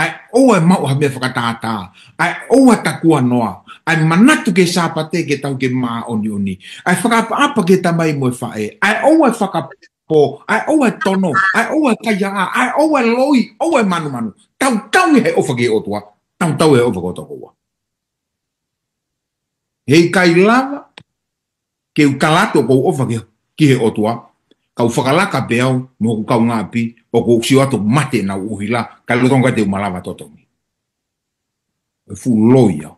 ʻa e ʻoua ʻe maʻu ha meʻa fakatātā, ʻa e ʻoua ʻe takuanoa, ʻa e manatu ki he Sāpate ke tau ke māʻoniʻoni, ʻa e fakaʻapaʻapa ki he tamai mo e faʻē, ʻa e ʻoua ʻe fakapō, ʻa e ʻoua ʻe tono, ʻa e ʻoua ʻe kaihaʻa, ʻa e ʻoua ʻe loi, ʻoua ʻe manumanu. Tautau ia he ʻofa ki he ʻOtua, tautau ia he ʻofa ki ho tokoua. He ʻikai lava ke u tala atu ʻoku ou ʻofa ki, ki he ʻOtua, kau fakalaka pē au mo hoku kaungāʻapi, ʻoku ou sio atu ʻoku mate ʻenau ʻuhila, kae lolotonga ʻikai te u malava totongi. ʻE fuʻu loi au.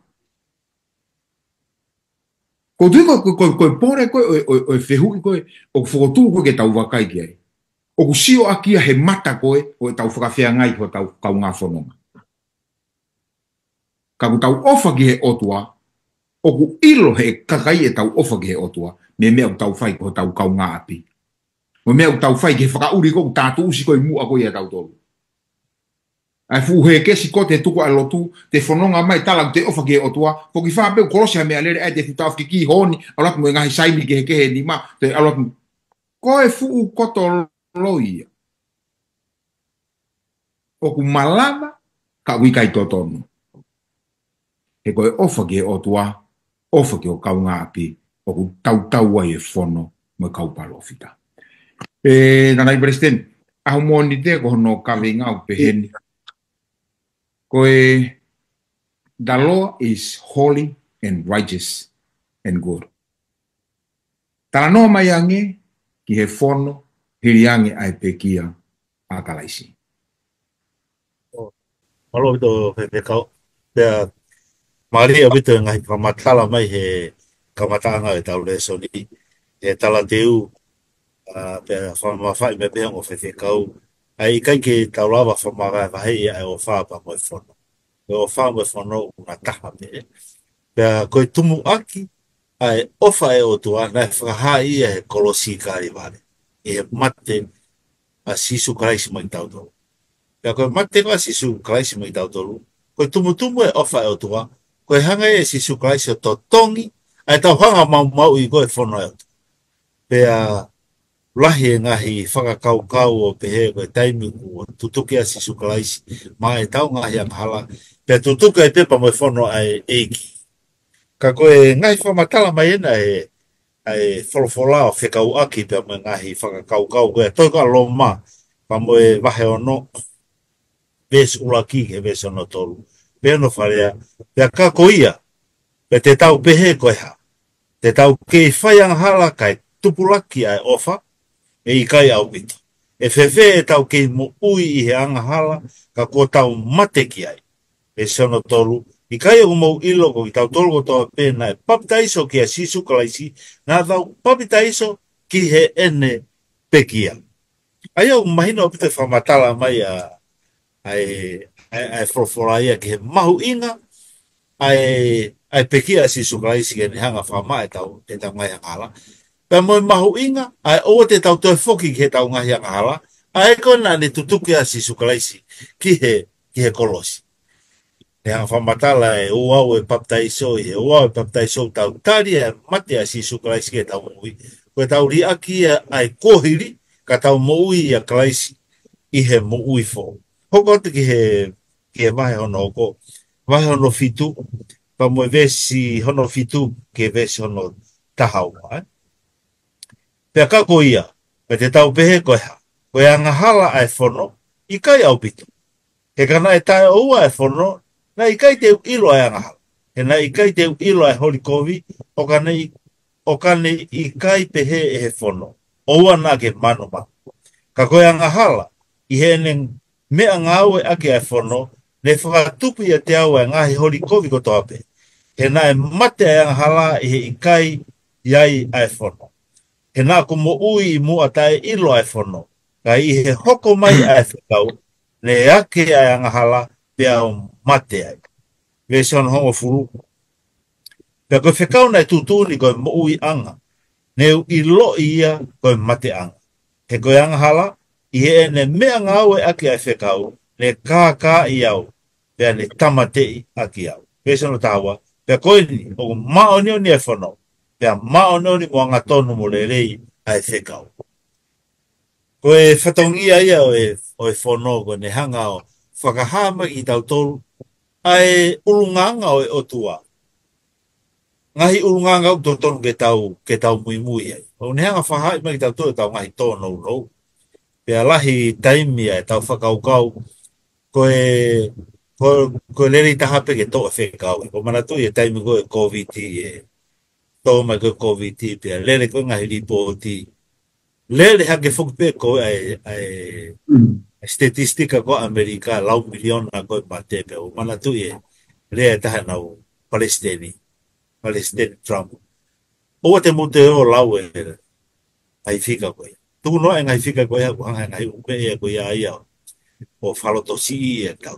Ko e tui ko, ko, ko, ko e pole ko ē ʻo e, ʻo e, ʻo e fehuʻi ko ē ʻoku fokotuʻu ko ē ke tau vakai ki ai, ʻoku sio ʻaki ia he mata ko ē ʻo ʻetau fakafeangai ki hotau kaungā fononga. Ka ʻoku tau ʻofa ki he ʻOtua, ʻoku ʻilo he kakai ʻetau ʻofa ki he ʻOtua, mei he meʻa ʻoku tau fai ki hotau kaungāʻapi, mo e meʻa ʻoku tau fai ki he fakaʻuli ko ē ʻoku tātuʻusi ko ē ʻi muʻa ko ia ʻia tautolu. ʻA e fuʻu hēkesi ko ē te tuku ʻa e lotu, te fononga mai tala ʻoku te ʻofa ki he ʻOtua, ko e kiʻi fā pē ʻoku kolosi ha meʻalele ʻa e te fuʻu taʻofi ki honi, ʻalu atu mo e ngaahi saini kehekehe ʻe nima, te ʻalu atu. Ko e fuʻu koto loi ia. ʻOku malava, ka ʻoku ʻikai totonu. He ko e ʻofa ki he ʻOtua, ʻofa ki ho kaungāʻapi, ʻoku tautau ai e fono mo e kau palōfita. ʻE, Tangataʻeiki Palesiteni, ʻaho Mōnite ko hono kaveinga ʻoku pehē ni. Ko e, the law is holy and righteous and good. Talanoa mai ange ki he fono hili ange ʻa e pekia ʻa Kalaisi. ʻO, mālō ʻaupito Faifekau. Pea mālie ʻaupito e ngaahi fakamatala mai he kamataʻanga ʻo ʻetau lēsoni, he talateu, ʻa, pea fakamamafaʻi mai pē ʻe he ongo Faifekau ʻa e ʻikai ke tau lava fakamavahevaheʻi ʻa e ʻofa pea mo e fono. Ko e ʻofa mo e fono ʻoku na taha pē. Pea ko e tumuʻaki ʻa e ʻofa ʻa e ʻOtua naʻe fakahā ia he kolosi Kalevale, ʻi he mate ʻa Sīsū Kalaisi maʻa kitautolu. Pea ko e mate ko ē ʻa Sīsū Kalaisi maʻa kitautolu, ko e tumutumu e ʻofa ʻa e ʻOtua, ko e hanga ʻe Sīsū Kalaisi ʻo totongi ʻa ʻetau hanga maumauʻi ko ē e fono ʻa e ʻOtua. Pea lahi e ngaahi fakakaukau ʻo pehē ko e taimi kuo tutuki ʻa Sīsū Kalaisi maʻa ʻetau ngaahi angahala, pea tutuki ai pē pea mo e fono ʻa e ʻEiki. Ka ko e ngaahi fakamatala mai ena ʻa e, ʻa e folofola ʻo fekauʻaki pea mo e ngaahi fakakaukau ko ē ʻa e tohi ko ē ʻa Loma, pea mo e vahe ono, veesi ʻuluaki ki he veesi hono tolu. Pea hono fakalea, pea ka ko ia, pea te tau pehē ko e hā? Te tau kei fai angahala kae tupulaki ʻa e ʻofa? ʻE ʻikai ʻaupito. ʻE fēfē ʻetau kei moʻui ʻi he angahala ka kuo tau mate ki ai? Veesi hono tolu, ʻikai ʻoku mou ʻilo ko kitautolu kotoa pē naʻe papitaiso kia Sīsū Kalaisi, naʻa tau papitaiso ki heʻene pekia. ʻA ia ʻoku mahino ʻaupito e fakamatala mai ʻa, ʻa e, ʻa e, ʻa e folofola ia ki he mahuʻinga ʻa e, ʻa e pekia ʻa Sīsū Kalaisi ke ne hanga ʻo fakamaʻa ʻetau, ʻetau ngaahi angahala. Pea mo e mahuʻinga ʻa e ʻoua te tau toe foki ki heʻetau ngaahi angahala, ʻa ē ko ē naʻa ne tutuki ʻa Sīsū Kalaisi ki he, ki he kolosi. Ne hanga ʻo fakamatala e ouau e papitaiso, ʻi he ouau e papitaiso ʻoku tau tali ʻa e mate ʻa Sīsū Kalaisi ki heʻetau moʻui. Ko ʻetau liʻaki ʻa e kuohili, ka tau moʻui ʻia Kalaisi ʻi he moʻui foʻou. Hoko atu ki he, ki he vahe hono hoko, vahe hono fitu, pea mo e veesi hono fitu ki he veesi hono taha ua, ē? Pea ka ko ia, pea te tau pehē ko e hā? Ko e angahala ʻa e fono? ʻIkai ʻaupito. He ka naʻe taʻeʻoua ʻa e fono, naʻe ʻikai te u ʻilo ʻa e angahala. He naʻe ʻikai te u ʻilo ʻa e holi kovi, ʻo ka ne ʻi-, ʻo ka ne ʻikai pehē ʻe he fono, ʻoua naʻa ke manumanu. Ka ko e angahala, ʻi heʻene meʻangāueʻaki ʻa e fono, ne fakatupu ʻiate au ʻa e ngaahi holi kovi kotoa pē. He naʻe mate ʻa e angahala ʻi he ʻikai ʻi ai ʻa e fono. He naʻa ku moʻui ʻi muʻa taʻeʻilo ʻa e fono. Ka ʻi he hoko mai ʻa e fekau, ne ake ʻa e angahala pea u mate ai. Veesi hono hongofulu. Pea ko e fekau naʻe tuʻutuʻuni ko e moʻuiʻanga, ne u ʻiloʻi ia ko e mateʻanga. He ko e angahala, ʻi heʻene meʻangāueʻaki ʻa e fekau, ne kākaaʻi au, pea ne tāmateʻi ʻaki au. Veesi hono taha ua, pea ko eni, ʻoku māʻoniʻoni ʻa e fono, pea māʻoniʻoni mo angatonu mo lelei ʻa e fekau. Ko e fatongia ia ʻo e, ʻo e fono ko ʻene hanga ʻo fakahā mai kiate kitautolu ʻa e ʻulungaanga ʻo e ʻOtua. Ngaahi ʻulungaanga ʻoku totonu ke tau, ke tau muimui ai. ʻOku ne hanga ʻo fakahā mai kiate kitautolu ʻetau ngaahi tōnounou. Pea lahi taimi ʻa ʻetau fakakaukau, ko e, ko, ko e lelei taha pē ke toʻo e fekau. ʻOku ou manatuʻi e taimi ko ē Covid ē, tō mai ko ē Covid, pea lele ko ē ngaahi lipooti. Lele hake foki pē ko ē ʻa e, ʻa e, ʻa e statistika ko ē ʻAmelika, lau miliona ko ē mate, pea ʻoku ou manatuʻi e lea ʻe taha ʻenau palesiteni, Palesiteni Trump. ʻOua te mou toe ō ʻo lau e ngaahi fika ko ia. Tuku noa e ngaahi fika ko ia, ʻoku hanga ʻe he ngaahi ʻū meʻa ko ia ia ʻo fakalotosiʻi e tau.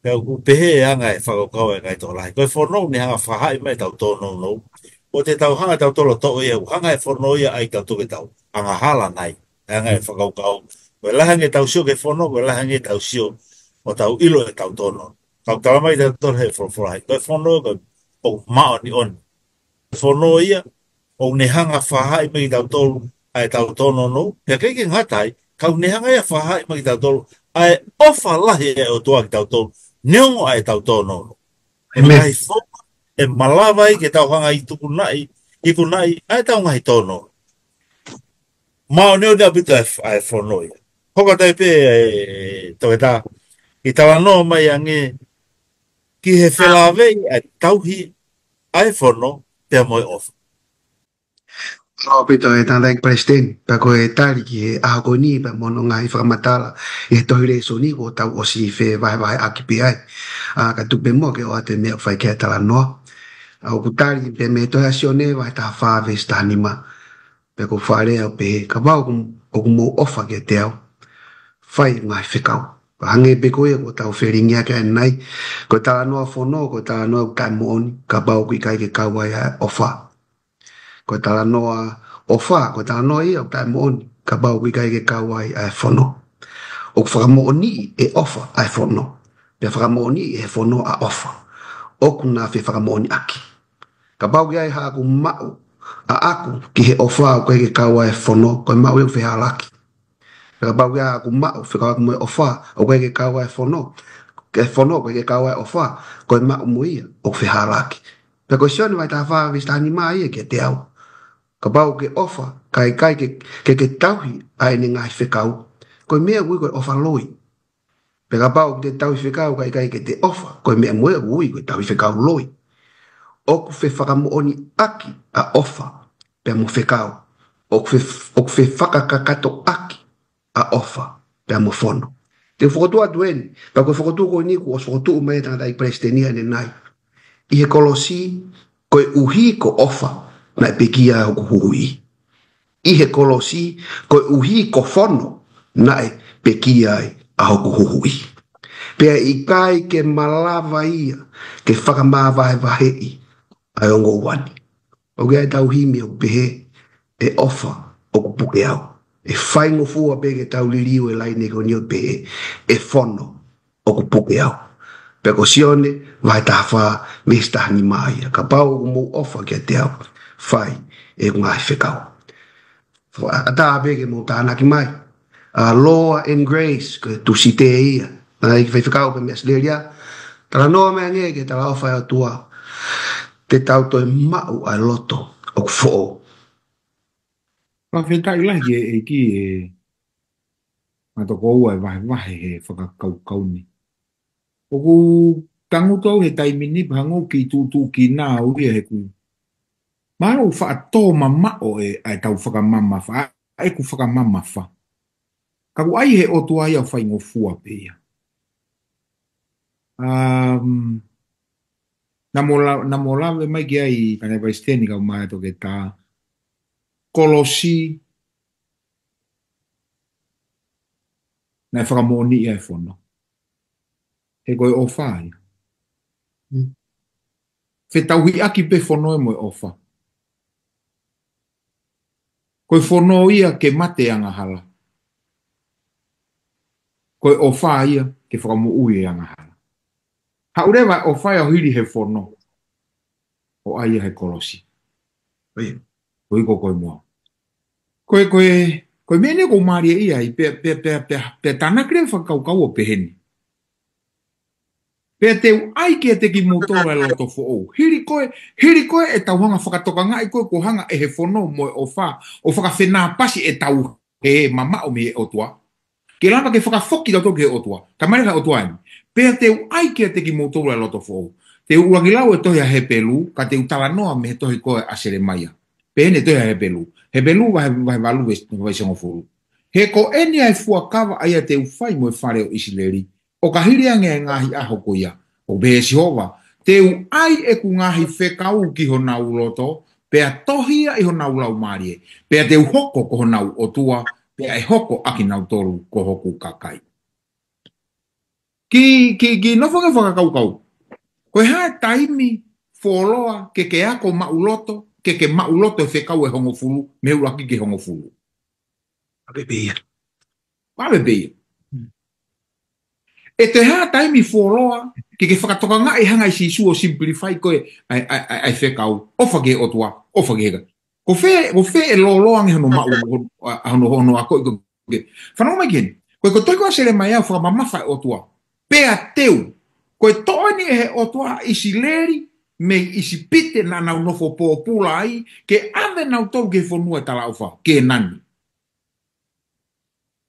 Pea ʻoku pehē ʻa e anga e fakakaukau ʻa e kakai tokolahi. Ko e fono ʻoku ne hanga ʻo fakahā mai ʻetau tōnounou. ʻOua te tau hanga ʻe tautolu ʻo toʻo ia, ʻoku hanga ʻe he fono ia ʻo ʻai kitautolu ke tau angahala nai. ʻA e anga e fakakaukau. Ko e lahi ange ʻetau sio ki he fono, ko e lahi ange ʻetau sio ʻo tau ʻilo ʻetau tōnounou. Ka ʻoku tala mai kiate kitautolu ʻe he folofola, ko e fono ko e ʻoku māʻoniʻoni. Fono ia, ʻoku ne hanga ʻo fakahā mai kiate kitautolu ʻa ʻetau tōnounou, pea ʻikai ke ngata ai, ka ʻoku ne hanga ia ʻo fakahā mai kiate kitautolu ʻa e ʻofa lahi ʻa e ʻOtua kiate kitautolu, neongo ʻa ʻetau tōnounou. ʻĒmeni. Ngaahi founga ʻe malava ai ke tau hanga ʻo ikunaʻi, ikunaʻi ʻa ʻetau ngaahi tōnounou. Māʻoniʻoni ʻaupito ʻa e, ʻa e fono ia. Hoko atu ai pē, ē, Toketā, ke talanoa mai ange ki he felāveʻi ʻa e tauhi ʻa e fono pea mo e ʻofa. Mālō ʻaupito e Tangataʻeiki Palesiteni, pea ko e tali ki he ʻaho ko eni pea mo hono ngaahi fakamatala ʻi he tohi lēsoni kuo tau ʻosi fevahevaheʻaki pē ai. ʻA, ka tuku pē muʻa ke ʻoatu e meʻa ʻoku fai ki ai e talanoa. ʻA, ʻoku tali pē mei he tohi ʻa Sione vahe taha fā veesi taha nima. Pea ʻoku fakalea ʻo pehē, kapau ʻoku, ʻoku mou ʻofa kiate au, fai ʻeku ngaahi fekau. Hangē pē ko ia kuo tau felingiʻaki ʻanenai, ko e talanoa fono, ko e talanoa ʻoku taʻemoʻoni, kapau ʻoku ʻikai ke kau ai ʻa e ʻofa. Ko e talanoa ʻofa, ko e talanoa ia ʻoku taʻemoʻoni, kapau ʻoku ʻikai ke kau ai ʻa e fono. ʻOku fakamoʻoniʻi ʻe ʻofa ʻa e fono. Pea fakamoʻoniʻi ʻe he fono ʻa ʻofa. ʻOku na fefakamoʻoniʻaki. Kapau ʻoku ʻi ai haʻaku maʻu ʻaʻaku ki he ʻofa ʻoku ʻikai ke kau ai e fono, ko e maʻu ia ʻoku fehālaaki. Pea kapau ʻoku ʻi ai haʻaku maʻu fekauʻaki mo e ʻofa ʻoku ʻikai ke kau ai e fono, ke fono ʻoku ʻikai ke kau ai e ʻofa, ko e maʻu mo ia ʻoku fehālaaki. Pea ko Sione vahe taha fā veesi taha nima ia kiate au. Kapau ʻoku ke ʻofa, kae ʻikai ke, ke, ke tauhi ʻa ʻene ngaahi fekau, ko e meʻa ʻoku ui ko e ʻofa loi. Pea kapau ʻoku te tauhi fekau kae ʻikai ke te ʻofa, ko e meʻa mo ia ʻoku ui ko e tauhi fekau loi. ʻOku fefakamoʻoniʻaki ʻa ʻofa pea mo fekau. ʻOku fe-, ʻoku fefakakakatoʻaki ʻa ʻofa pea mo fono. Te u fokotuʻu atu eni, pea ko e fokotuʻu ko eni kuo ʻosi fokotuʻu mai ʻe he Tangataʻeiki Palesiteni ʻanenai. ʻI he kolosi, koeʻuhi ko ʻofa naʻe pekia ai hoku huhuʻi. ʻI he kolosi, koeʻuhi ko fono naʻe pekia ai ʻa hoku huhuʻi. Pea ʻikai ke malava ia ke fakamavahevaheʻi ʻa e ongo ua ni. ʻOku ʻi ai ʻetau himi ʻoku pehē, ʻe ʻofa ʻoku puke au. ʻE faingofua pē ke tau liliu e laine ko eni ʻo pehē, ʻe fono ʻoku puke au. Pea ko Sione vahe taha fā veesi taha nima ia. Kapau ʻoku mou ʻofa kiate au, fai ʻeku ngaahi fekau. Fakaʻatā pē ke mou tānaki mai. ʻA, Law and Grace, ko e Tūsite ia. Naʻe ʻi he faifekau pē mei ʻAositelēlia. Talanoa mai ange ki he talaʻofa ʻa e ʻOtua. Te tau toe maʻu ʻa e loto ʻoku foʻou. Fakafetaʻi lahi ki he ʻEiki ʻe Matokoua e vahevahe he fakakaukau ni. ʻOku tangutu au he taimi ni pea hangē ʻoku kei tuʻutuʻu kina au ia he ʻoku mahalo ʻoku faʻa tō mamaʻo e, ʻa ʻetau fakamamafa, ʻa ʻeku fakamamafa. Ka ʻoku ʻai he ʻOtua ia ʻo faingofua pē ia. Um, naʻa mo la-, naʻa mo lave mai ki ai Tangataʻeiki Palesiteni kae ʻumaʻā e Toketā. Kolosi, naʻe fakamoʻoniʻi ʻa e fono. He ko e ʻofa ia. Mm. Fetauhiʻaki pē fono ia mo e ʻofa. Ko e fono ia ke mate e angahala. Ko e ʻofa ia ke fakamoʻui e angahala. Haʻu leva e ʻofa ia ʻo hili he fono. ʻO ʻai ia he kolosi. ʻIo. Ko ia ko e moa. Ko e, ko e, ko e meʻa ni ʻoku mālie ia ai, pea, pea, pea, pea, pea tānaki leva fakakaukau ʻo pehē ni. Pea te u ʻai kiate kimoutolu ʻa e loto foʻou. Hili ko ē, hili ko ē ʻetau hanga fakatokangaʻi ko ē kuo hanga ʻe he fono mo e ʻofa ʻo fakafenāpasi ʻetau hē mamaʻo mei he ʻOtua. Ke lava ke fakafoki kitautolu ki he ʻOtua. Talamai ʻe he ʻOtua eni. Pea te u ʻai kiate kimoutolu ʻa e loto foʻou. Te u ʻuluaki lau e tohi ʻa Hepelū, ka te u talanoa mei he tohi ko ē ʻa Selemaia. Pea eni e tohi ʻa Hepelū. Hepelū vahe, vahe valu veesi, veesi hongofulu. He ko eni ʻa e fuakava ʻa ia te u fai mo e fale ʻo ʻIsileli, ʻo ka hili ange ʻa e ngaahi ʻaho ko ia, ʻoku pehē ʻe Sihova, te u ʻai ʻeku ngaahi fekau ki honau loto, pea tohi ia ʻi honau laumālie, pea te u hoko ko honau ʻOtua, pea ʻe hoko ʻa kinautolu ko hoku kakai. Kiʻi, kiʻi, kiʻi nofo ange ʻo fakakaukau. Ko e hā e taimi fuoloa ke ke ako maʻuloto, ke ke maʻuloto e fekau ʻe hongofulu, mei he ʻuluaki ki he hongofulu? ʻAve pē ia. ʻAve pē ia. Hmm. ʻE toe hā taimi fuoloa ke ke fakatokangaʻi e hanga ʻe Sīsū ʻo simplify ko ē ʻa e, ʻa e, ʻa e, ʻa e fekau, ʻofa ki he ʻOtua, ʻofa ki he kakai. Ko fē, ko fē ʻe lōloa ange hono maʻu, hono, hono, hono akoʻi ko ē. Fanongo mai ki heni. Ko e, ko e tohi ko ē ʻa Selemaia ʻoku fakamamafa e ʻOtua. Pea te u. Ko e toʻo eni ʻe he ʻOtua ʻa ʻIsileli mei ʻIsipite naʻa nau nofo pōpula ai, ke ʻave nautolu ki he fonua ʻo e talaʻofa, Kēnani.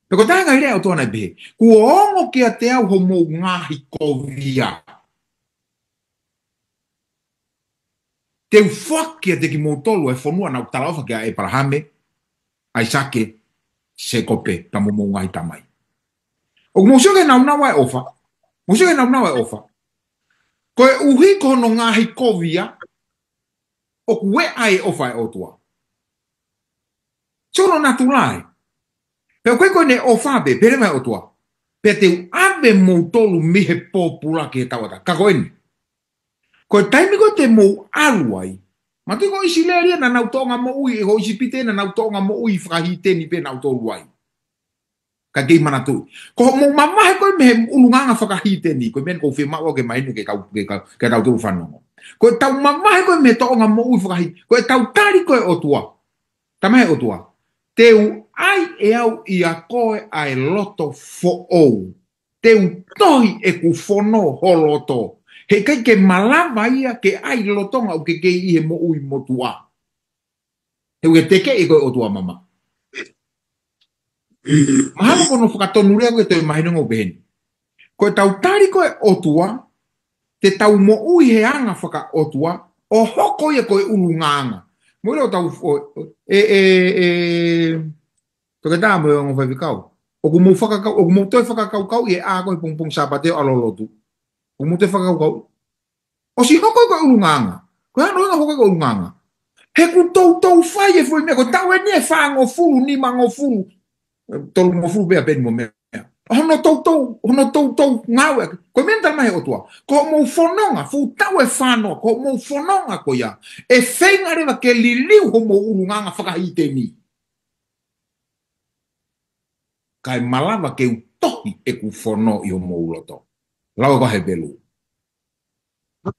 Pea ko e taha e ngaahi lea ʻa e ʻOtua naʻe pehē, kuo ongo kiate au hoʻomou ngaahi kovia. Te u foaki kiate kimoutolu e fonua naʻa ku talaʻofa kia ʻĒpalahame, ʻAisake, Sēkope, pea mo homou ngaahi tamai. ʻOku mou sio ki he nāunau ʻa e ʻofa. Mou sio ki he nāunau ʻa e ʻofa. Koeʻuhi ko hono ngaahi kovia, ʻoku ʻi ai e ʻofa ʻa e ʻOtua. Sio hono natula ē. Pea ʻoku ʻikai ko ʻene ʻofa pē, pehē leva ʻe he ʻOtua, pea te u ʻave moutolu mei he pōpula ki he tauʻatāina. Ka ko eni. Ko e taimi ko ē te mou ʻalu ai. Manatuʻi ko ʻIsileli ia naʻa nau tōʻonga moʻui, ʻi ho ʻIsipite naʻa nau tōʻonga moʻui fakahīteni pē nautolu ai. Ka kei manatuʻi. Ko hoʻomou mavahe ko ē mei he ʻulungaanga fakahīteni, ko e meʻa eni ʻoku ou fiemaʻu ke mahino ke kau, ke kau, ke tautolu fanongo. Ko ʻetau mavahe ko ē mei he tōʻonga moʻui fakahī, ko ʻetau tali ko ē ʻOtua. Talamai ʻe he ʻOtua, te u ʻai ʻe au ʻia koe ʻa e loto foʻou. Te u tohi ʻeku fono ho loto. Heʻikai ke malava ia ke ʻai lolotonga ʻoku ke kei ʻi he moʻui motuʻa. He ʻoku ke tekeʻi koe ʻe he ʻOtua mamaʻo. Mahalo ko hono fakatonulea ko ē ʻoku toe mahino ange ʻo pehē ni. Ko ʻetau tali ko ē ʻOtua, te tau moʻui he anga fakaʻotua, ʻo hoko ia ko e ʻulungaanga. Mou ʻilo ʻoku tau, ʻo, ʻe, ʻe, ʻe, Toketā mo e ongo faifekau. ʻOku mou fakakau, ʻoku mou toe fakakaukauʻi e ʻā ko ē he pongipongi Sāpate ʻo ʻalu ʻo lotu. ʻOku mou toe fakakaukauʻi. ʻOsi hoko ko e ʻulungaanga. Ko e hā hono ʻuhinga hoko ko e ʻulungaanga? He kuo toutou fai e foʻi meʻa, ko e taʻu eni ʻe fāngofulu, nimangofulu, tolungofulu pea peni mo e meʻa. Hono toutou, hono toutou ngāue. Ko e meʻa talamai ʻe he ʻOtua. Ko hoʻomou fononga, fuʻu taʻu ʻe fāngofulu, ko hoʻomou fononga ko ia, ʻe feinga leva ke liliu hoʻomou ʻulungaanga fakahīteni. Kae malava ke u tohi ʻeku fono ʻi homou loto. Lau ʻe koe Hepelū.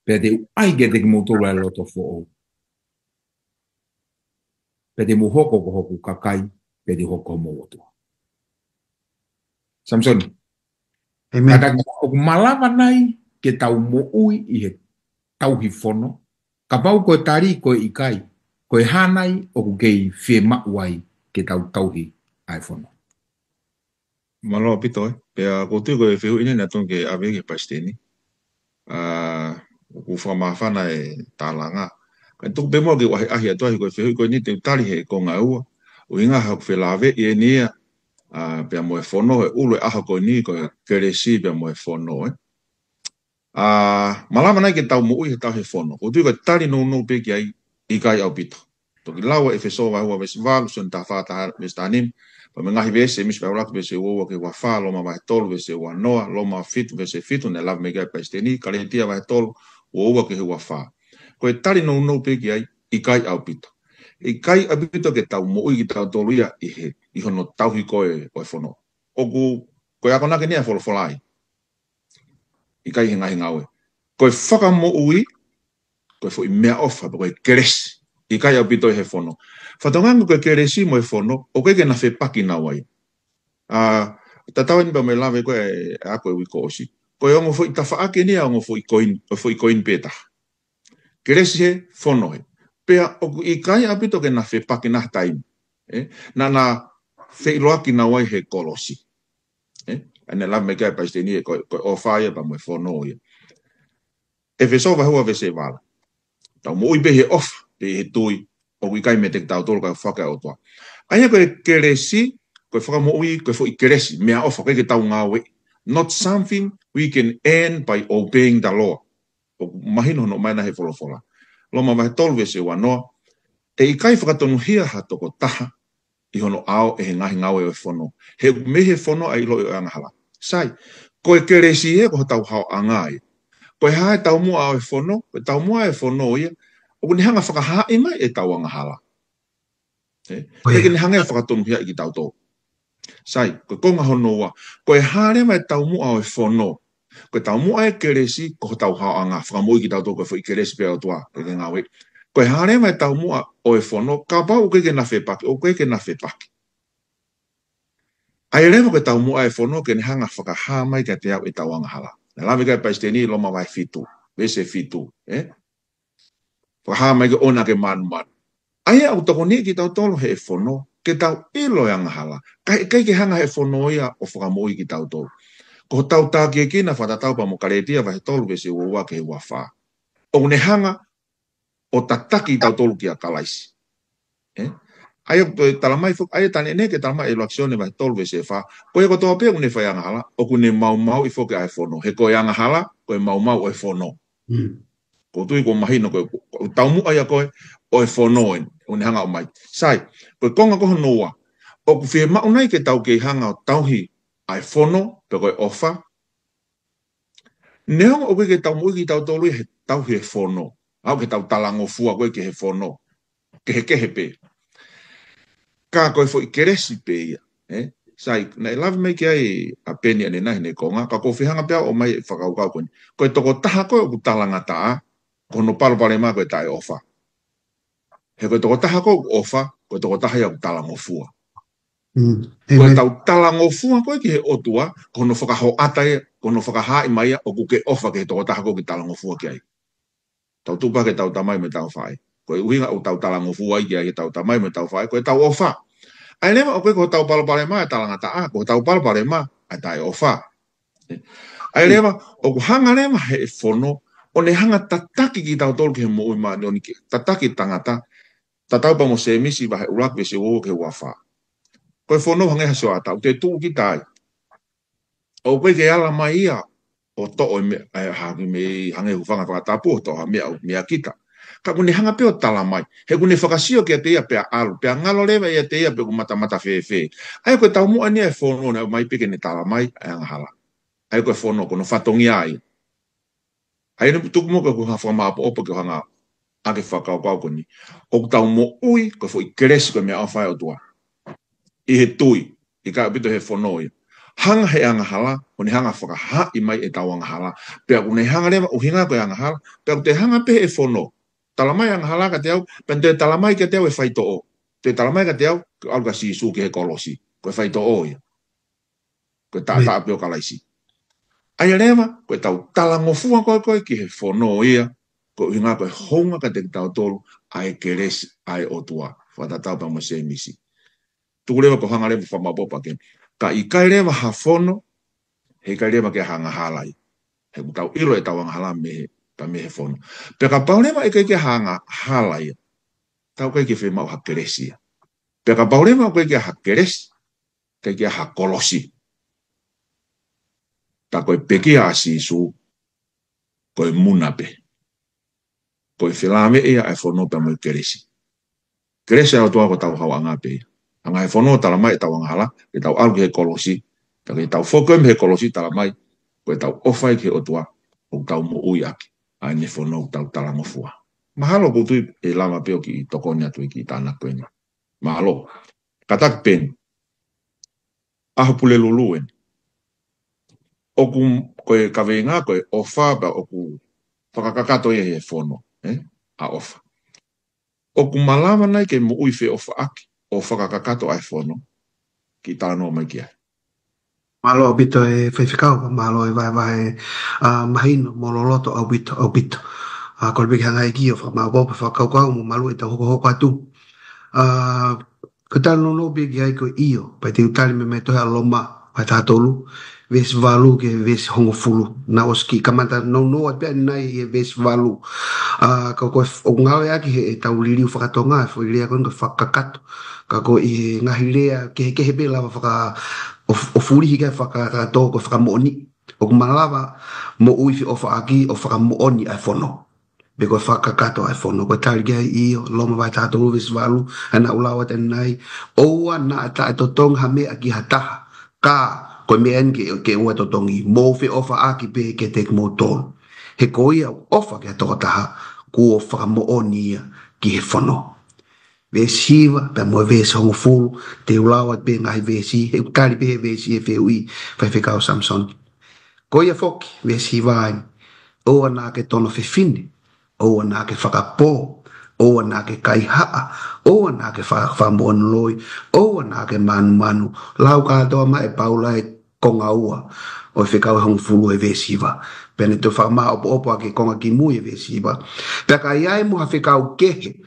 Pea te u ʻai kiate kimoutolu ʻa e loto foʻou. Pea te mou hoko ko hoku kakai, pea te u hoko ko homou ʻOtua. Samisoni. ʻĒmeni. Kātaki ʻoku malava nai ke tau moʻui ʻi he tauhi fono? Kapau ko e tali ko e ʻikai, ko e hā nai ʻoku kei fiemaʻu ai ke tau tauhi ʻa e fono? Mālō ʻaupito, ē. Pea ʻoku ou tui ko e fehuʻi eni naʻe totonu ke ʻave ki he palesiteni. ʻA, ʻoku fakamāfana e tālanga. Kae tuku pē muʻa ke u ʻahiʻahi atu ai ko e fehuʻi ko eni te u tali he konga ua. ʻUhinga he ʻoku felāveʻi eni ia, ʻa, pea mo e fono, he ʻulu e ʻaho ko eni ko e kelesi pea mo e fono, ē. ʻA, malava nai ke tau moʻui he tauhi fono? ʻOku ou tui ko e tali nounou pē ki ai, ʻikai ʻaupito. Toki lau ʻa ʻEfesō vahe ua veesi valu, Sione taha fā, taha, veesi taha nima, pea mo e ngaahi veesi ʻe misi pea ʻuluaki veesi ua ua ki he ua fā, Loma vahe tolu veesi ua noa, Loma fitu veesi fitu, naʻe lave mai ki ai e palesiteni, Kalētia vahe tolu, ua ua ki he ua fā. Ko e tali nounou pē ki ai, ʻikai ʻaupito. ʻIkai ʻaupito ke tau moʻui kitautolu ia ʻi he, ʻi hono tauhi ko ē ʻo e fono. ʻOku, ko e akonaki eni ʻa e folofola ai. ʻIkai he ngaahi ngāue. Ko e fakamoʻui, ko e foʻi meʻaʻofa, ko e kelesi. ʻIkai ʻaupito he fono. Fakatokanga ko e kelesi mo e fono, ʻoku ʻikai ke na fepaki naua ia. ʻA, tatau eni pea mo e lave ko ē ʻa e ako e uike kuo ʻosi. Ko e ongo foʻi tafaʻaki eni ʻa e ongo foʻi koini, ʻo e foʻi koini pē taha. Kelesi hē, fono hē. Pea ʻoku ʻikai ʻaupito ke na fepaki ʻi ha taimi. Ē? Naʻa na feʻiloaki naua ʻi he kolosi. Ē? ʻA ia naʻe lave mai ki ai ʻa Palesiteni ē, ko, ko e ʻofa ia pea mo e fono ia. ʻEfesō vahe ua veesi vala. Tau moʻui pē he ʻofa, pē he tui, ʻoku ʻikai meiate kitautolu ka ʻoku foaki ʻe he ʻOtua. ʻA ia ko e kelesi, ko e fakamoʻui, ko e foʻi kelesi, meʻaʻofa, ʻikai ke tau ngāueʻi. Not something we can earn by obeying the law. ʻOku mahino hono ʻomai ʻe he folofola. Loma vahe tolu veesi ua noa, ʻe ʻikai fakatonuhia ha tokotaha ʻi hono ʻao ʻe he ngaahi ngāue ʻo e fono. He ʻoku mei he fono ʻa e ʻiloʻi ʻo e angahala. Sai, ko e kelesi ē ko hotau haoʻanga ia. Ko e hā e taumuʻa ʻo e fono, ko e taumuʻa ʻo e fono ia, ʻoku ne hanga fakahaaʻi mai ʻetau angahala. Ē? ʻIkai ke ne hanga ʻo fakatonuhiaʻi kitautolu. Sai, ko e konga hono ua, ko e hā leva e taumuʻa ʻo e fono. Ko e taumuʻa e kelesi, ko hotau haoʻanga, fakamoʻui kitautolu ko e foʻi kelesi pē ʻa e ʻOtua, ʻikai ke ngāueʻi. Ko e hā leva e taumuʻa ʻo e fono, kapau ʻoku ʻikai ke na fepaki, ʻoku ʻikai ke na fepaki. ʻA ia leva ko e taumuʻa e fono, ke ne hanga fakahā mai kiate au ʻetau angahala. Naʻe lave ki ai ʻa Palesiteni, Loma vahe fitu, veesi fitu, ē? Fakahā mai ke ʻoua ke manumanu. ʻA ia ʻoku tokoniʻi kitautolu ʻe he fono, ke tau ʻilo e angahala. Ka ʻikai ke hanga ʻe he fono ia ʻo fakamoʻui kitautolu. Ko hotau takiekina fakatatau pea mo Kalētia vahe tolu veesi ua ua ki he ua fā. ʻOku ne hanga ʻo tataki kitautolu kia Kalaisi. Ē? ʻA ia ʻoku toe tala mai foki, ʻa ia taʻe ʻene ke tala mai ʻe ʻuluaki Sione vahe tolu veesi fā. Ko ia kotoa pē ʻoku ne fai angahala, ʻoku ne maumauʻi foki ʻa e fono. He ko e angahala, ko e maumau ʻo e fono. Mm. ʻOku ou tui ʻoku mahino ko e, ko e taumuʻa ia ko ē ʻo e fono ē, ʻoku ne hanga ʻo ʻomai. Sai, ko e konga ko hono ua, ʻoku fiemaʻu nai ke tau kei hanga ʻo tauhi ʻa e fono, pe ko e ʻofa. Neongo ʻoku ʻikai ke tau moʻui kitautolu ia he tauhi e fono. ʻOku ʻikai ke tau talangofua ko ē ki he fono. Kehekehe pē. Ka ko e foʻi kelesi pē ia. Ē? Sai, naʻe lave mai ki ai ʻa Peni ʻanenai heʻene konga, ka ʻoku ou fie hanga pē au ʻo ʻomai e fakakaukau ko eni. Ko e tokotaha ko ē ʻoku talangataʻa, ko hono palopalema ko e taʻeʻofa. He ko e tokotaha ko ē ʻoku ʻofa, ko e tokotaha ia ʻoku talangofua. Mm. Ko e tau talangofua ko ē ki he ʻOtua, ko hono fakahoʻata ia, ko hono fakahaaʻi mai ia ʻoku ke ʻofa ki he tokotaha ko ē ʻoku ke talangofua ki ai. Tau tuʻu pē ke tau tamai mo e tau faʻē. Ko e ʻuhinga ʻoku tau talangofua ai ki ai ʻetau tamai mo e tau faʻē, ko e tau ʻofa. ʻA ia leva ʻoku ʻikai ko hotau palopalema e talangataʻa, ko hotau palopalema ʻa e taʻeʻofa. ʻA ia leva, ʻoku hanga leva ʻe he fono, ʻo ne hanga tataki kitautolu ki he moʻui māʻoniʻoni, ke tataki tangata, tatau pē mo Sēmisi vahe ʻuluaki veesi ua ua ki he ua fā. Ko e fono hangē ha sioʻata, ʻoku te tuʻu kita ai. ʻOku ʻikai ke ala mai ia ʻo toʻo e meʻa, ʻa e hangē mei, hangē hūfanga fakatapu ʻo toʻo ha meʻa ʻoku meʻa kita. Ka ʻoku ne hanga pē ʻo tala mai. He ʻoku ne fakasio kiate ia pea ʻalu, pea ngalo leva ʻiate ia pe ʻoku matamata fēfē. ʻA ia ko e taumuʻa eni ʻa e fono naʻe ʻomai pē ke ne tala mai ʻa e angahala. ʻA ia ko e fono, ko hono fatongia ia. ʻA ia naʻe tuku muʻa ko e hā fakamaʻopoʻopo ke hanga ʻaki e fakakaukau ko eni. ʻOku tau moʻui, ko e foʻi kelesi ko e meʻaʻofa ʻa e ʻOtua. ʻI he tui, ʻikai ʻaupito he fono ia. Hanga he angahala, ʻo ne hanga fakahaaʻi mai ʻetau angahala. Pea ʻoku ne hanga leva ʻuhinga ko e angahala, pea ʻoku te hanga pē he fono. Tala mai angahala kiate au, pea te tala mai kiate au e faitoʻo. Te tala mai kiate au, ke ʻalu kia Sīsū ki he kolosi. Ko e faitoʻo ia. Ko e taʻataʻa pē ʻo Kalaisi. ʻA ia leva, ko e tau talangofua ko ē ko ē ki he fono ia, ko e ʻuhinga ko e hounga kiate kitautolu, ʻa e kelesi, ʻa e ʻOtua. Fakatatau pē mo Sēmisi. Tuku leva ko e hanga leva fakamaʻopoʻopo ʻaki. Ka ʻikai leva ha fono, he ʻikai leva ke angahala ia. He ʻoku tau ʻilo ʻetau angahala mei he, pea mei he fono. Pea kapau leva ʻikai ke angahala ia. Tau ʻikai ke fiemaʻu ha kelesi ia. Pea kapau leva ʻoku ʻikai ke ha kelesi, ʻikai ke ha kolosi. Ka ko e pekia ʻa Sīsū, ko e muna pē. Ko e felāveʻi ia ʻa e fono pea mo e kelesi. Kelesi ʻa e ʻOtua ko hotau haoʻanga pē ia. Hanga he fono tala mai ʻetau angahala, ke tau ʻalu ki he kolosi, pea ke tau foki mei he kolosi tala mai, ko e tau ʻofa ia ki he ʻOtua, ʻoku tau moʻui ʻaki, ʻa ʻene fono ʻoku tau talangofua. Mahalo ʻoku ou tui ʻe lava pē ʻo kiʻi tokoni atu ʻi he kiʻi tānaki ko eni. Mālō. Kātaki Peni. ʻAho Pulelulu eni. ʻOku ko e kaveinga, ko e ʻofa pea ʻoku fakakakato ia he fono, ē? ʻA ʻofa. ʻOku malava nai ke moʻui feʻofaʻaki, ʻo fakakakato ʻa e fono, kiʻi talanoa mai ki ai. Mālō ʻaupito e faifekau, mālō e vahevahe, ʻa, mahino mo loloto ʻaupito, ʻaupito. ʻA, ko le piki hangai ki o fakamaopoopo, fakakaukau mo malu e tau hokohoko atu. ʻA, ko e tali nounou pē ki ai ko e ʻio, pea te u tali mei he tohi ʻa Loma, vahe taha tolu, veesi valu ki he veesi hongofulu. Naʻe ʻosi kiʻi kamata nounou atu pē ʻa ʻanenai ʻi he veesi valu. ʻA, ka ko e f-, ʻoku ngāueʻaki he ʻetau liliu fakatonga, e foʻi lea ko eni ko e fakakakato. Ka ko e ngaahi lea kehekehe pē lava faka-, ʻo, ʻo fulihi ki ai fakakakato ko e fakamoʻoni. ʻOku malava moʻui feʻofaʻaki ʻo fakamoʻoni ʻa e fono. Pe ko e fakakakato ʻa e fono. Ko e tali ki ai ʻio, Loma vahe taha tolu veesi valu, ʻa ena ʻoku lau atu ʻanenai, ʻoua naʻa taʻetotongi ha meʻa ki ha taha. Ka, ko e meʻa eni ke, ke ʻoua totongi, mou feʻofaʻaki pē kiate kimoutolu. He ko ia ʻoku ʻofa ki ha tokotaha, kuo fakamoʻoni ia ki he fono. Veesi hiva, pea mo e veesi hongofulu, te u lau atu pē ngaahi veesi, he ʻoku tali pē he veesi e fehuʻi, faifekau Samisoni. Ko ia foki, veesi hiva eni, ʻoua naʻa ke tono fefine, ʻoua naʻa ke fakapō, ʻoua naʻa ke kaihaʻa, ʻoua naʻa ke fa-, fakamoʻoni loi, ʻoua naʻa ke mānumanu, lau kātoa mai ʻe Paula e konga ua ʻo e fekau ʻe hongofulu ʻi he veesi hiva. Pea ne toe fakamāopoopo ʻaki e konga kimui ʻi he veesi hiva. Pea ka ʻi ai mo ha fekau kehe,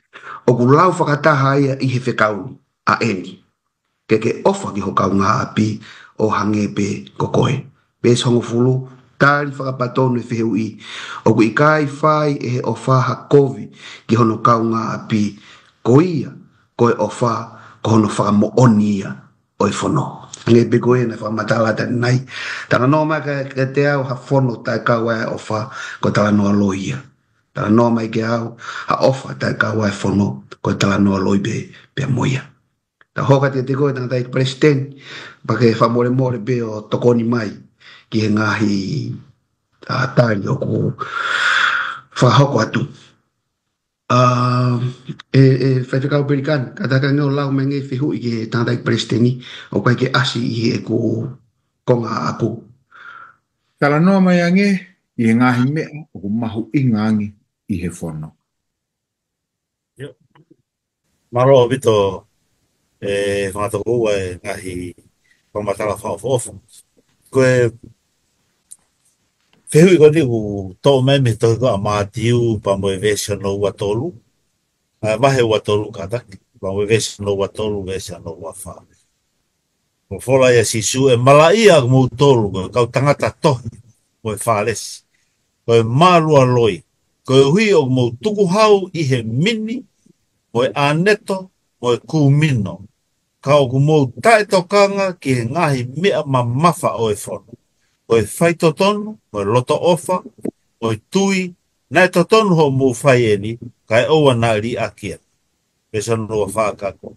ʻoku lau fakataha ia ʻi he fekau ni, ʻa eni. Ke ke ʻofa ki ho kaungāʻapi ʻo hangē pē ko koe. Veesi hongofulu, tali fakapatonu e fehuʻi, ʻoku ʻikai fai ʻe he ʻofa ha kovi ki hono kaungāʻapi, ko ia, ko e ʻofa, ko hono fakamoʻoni ia ʻo e fono. Hangē pē ko ena fakamatala atu ʻanenai. Talanoa mai ka, kiate au ha fono taʻe kau ai e ʻofa, ko e talanoa loi ia. Talanoa mai kiate au ha ʻofa taʻe kau ai e fono, ko e talanoa loi pē, pea mo ia. Tau hoko atu kiate koe tangataʻeiki palesiteni, pea ke fakamolemole pē ʻo tokoni mai ki he ngaahi, ʻa, tali ʻoku fakahoko atu. ʻA, e, e faifekau Pelikani, kātaki ange ʻo lau mai ange e fehuʻi ki he tangataʻeiki palesiteni, ʻoku ʻikai ke ʻasi ʻi heʻeku konga ʻaʻaku. Talanoa mai ange ʻi he ngaahi meʻa ʻoku mahuʻinga ange ʻi he fono. Mālō ʻaupito, e, fanga tokoua e ngaahi fakamatala fakaʻofoʻofa. Ko e fehuʻi ko eni ʻoku toʻo mai mei he tohi ko ia ʻa Mātiu pea mo e veesi hono ua tolu. ʻA, vahe ua tolu kātaki, pea mo e veesi hono ua tolu, veesi hono ua fā. Folofola ʻa Sīsū, ʻE malaʻia ʻa kimoutolu, ko e kau tangata tohi, mo e Fālesi, ko e mālualoi, koeʻuhi ʻoku mou tukuhau ʻi he mini, mo e ʻāneto, mo e kūmino, ka ʻoku mou taʻetokanga ki he ngaahi meʻa mamafa ʻo e fono, ko e faitotonu, mo e lotoʻofa, mo e tui, naʻe totonu hoʻomou fai eni, kae ʻoua naʻa liʻaki ena. Veesi hono ua fā kātaki.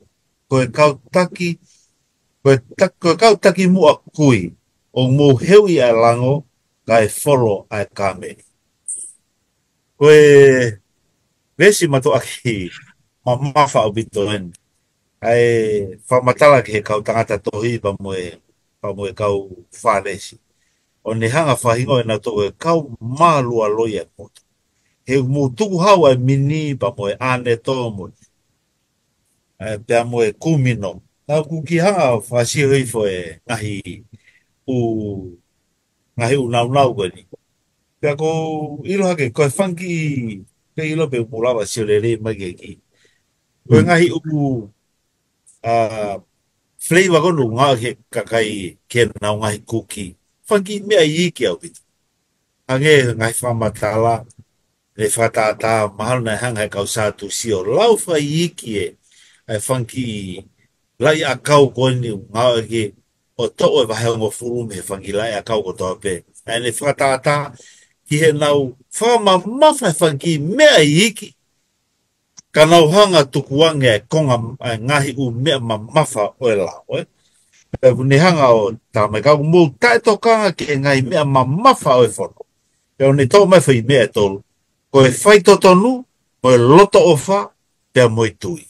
Ko e kau taki, ko e ta-, ko e kau taki muʻa kui, ʻoku mou heuʻi ʻa e lango, kae folo ʻa e kāmeli. Ko e veesi mātuʻaki mamafa ʻaupito eni. ʻA e fakamatala ki he kau tangata tohi pea mo e, pea mo e kau Fālesi. ʻO ne hanga ʻo fakahingoa ʻe nautolu ko e kau mālualoi ʻa e motu. He ʻoku mou tukuhau ʻa e mini pea mo e ʻāneto mo e, ʻa e, pea mo e kūmino. Naʻa ku kiʻi hanga ʻo fakasio hifo e ngaahi ʻū, ngaahi ʻū nāunau ko eni. Pea ʻoku ou ʻilo hake, ko e fanga kiʻi, ke ʻilo pe ʻoku mou lava sio lelei mai ki he kiʻi. Ko e ngaahi ʻū, ʻa, flavor ko eni ʻoku ngāueʻaki ʻe he kakai ki heʻenau ngaahi kuki. Fanga kiʻi meʻa iiki ʻaupito. Hangē ngaahi fakamatala, ne fakatātā, mahalo naʻe hanga ʻe he kau Sātusi ʻo lau fakaiiki e, ʻa e fanga kiʻi laʻi ʻakau ko eni ʻoku ngāueʻaki ʻo toʻo e vahe hongofulu mei he fanga kiʻi laʻi ʻakau kotoa pē. ʻA ʻene fakatātā ki heʻenau fakamamafa e fanga kiʻi meʻa iiki. Ka nau hanga ʻo tukuange e konga, e ngaahi ʻū meʻa mamafa ʻo e lao, ē. Pea ʻoku ne hanga ʻo talamai ka ʻoku mou taʻetokanga ki he ngaahi meʻa mamafa ʻo e fono. Pea ʻoku ne toʻo mai foʻi meʻa ʻe tolu. Ko e faitotonu, ko e lotoʻofa, pea mo e tui.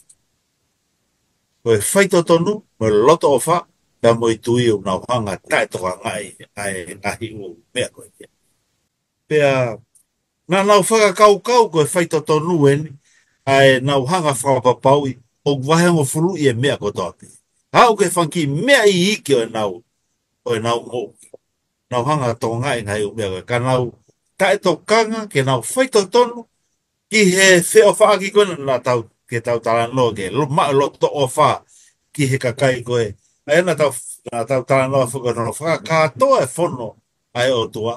Ko e faitotonu, ko e lotoʻofa, pea mo e tui ʻoku nau hanga ʻo taʻetokangaʻi ʻa e ngaahi ʻū meʻa ko ia. Pea naʻa nau fakakaukau ko e faitotonu eni, ʻa ʻenau hanga ʻo fakapapauʻi ʻoku vahe hongofuluʻi e meʻa kotoa pē. Aʻu ki he fanga kiʻi meʻa iiki ʻo ʻenau ʻo ʻenau moʻui. Nau hanga ʻo tokangaʻi e ngaahi ʻū meʻa ko ē. Ka nau taʻetokanga ke nau faitotonu ki he feʻofaʻaki ko ē naʻa tau, ke tau talanoa ki ai, lo-, maʻu e loto ʻofa ki he kakai ko ē. ʻA ia naʻa tau, naʻa tau talanoa foki ʻo fakakātoa e fono ʻa e ʻOtua.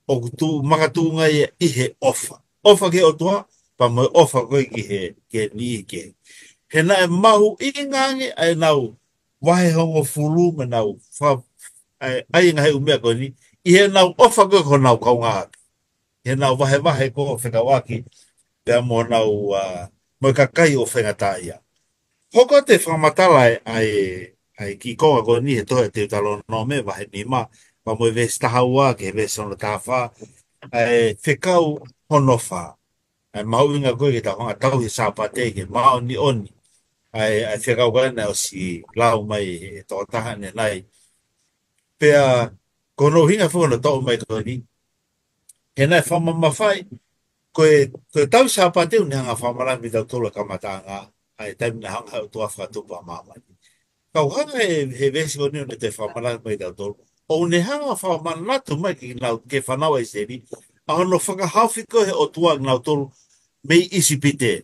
ʻOku tuʻu, makatuʻunga ia ʻi he ʻofa. ʻOfa ki he ʻOtua, pea mo e ʻofa ko ē ki he, ki he niʻihi kehe. He naʻe mahuʻinga ange ʻa ʻenau vahe hongofulu mo ʻenau fa-, ʻa e, ʻa e ngaahi ʻū meʻa ko eni, ʻi heʻenau ʻofa ko ē ki honau kaungāʻapi. Heʻenau vahevahe ko ē fekauʻaki, pea mo honau, ā, mo e kakai ʻoku faingataʻaʻia. Hoko atu e fakamatala ʻa e, ʻa e, ʻa e kiʻi konga ko eni he tohi ʻa Teutalōnome vahe nima, pea mo e veesi taha ua ki he veesi hono taha fā, ʻa e fekau hono fā. ʻA e mahuʻinga ko ē ke tau hanga ʻo tauhi e Sāpate ke māʻoniʻoni. ʻA e, ʻa e fekau ko ē naʻe ʻosi lau mai ʻe he tokotaha ʻanenai. Pea ko hono ʻuhinga foki hono toʻo mai ko eni. He naʻe fakamamafaʻi, ko e, ko e tauhi Sāpate ʻoku ne hanga ʻo fakamalaʻe mai kiate kitautolu ʻa e kamataʻanga, ʻa e taimi naʻe hanga ai e ʻOtua ʻo fakatupu ʻa māmani. Ka ʻoku hanga ʻe he, he veesi ko eni ʻo ne toe fakamalaʻe mai kiate kitautolu. ʻOku ne hanga ʻo fakamanatu mai ki he kau, ki he fānau ʻa ʻIsileli, ʻa hono fakahaofi ko ē ʻe he ʻOtua kinautolu mei ʻIsipite.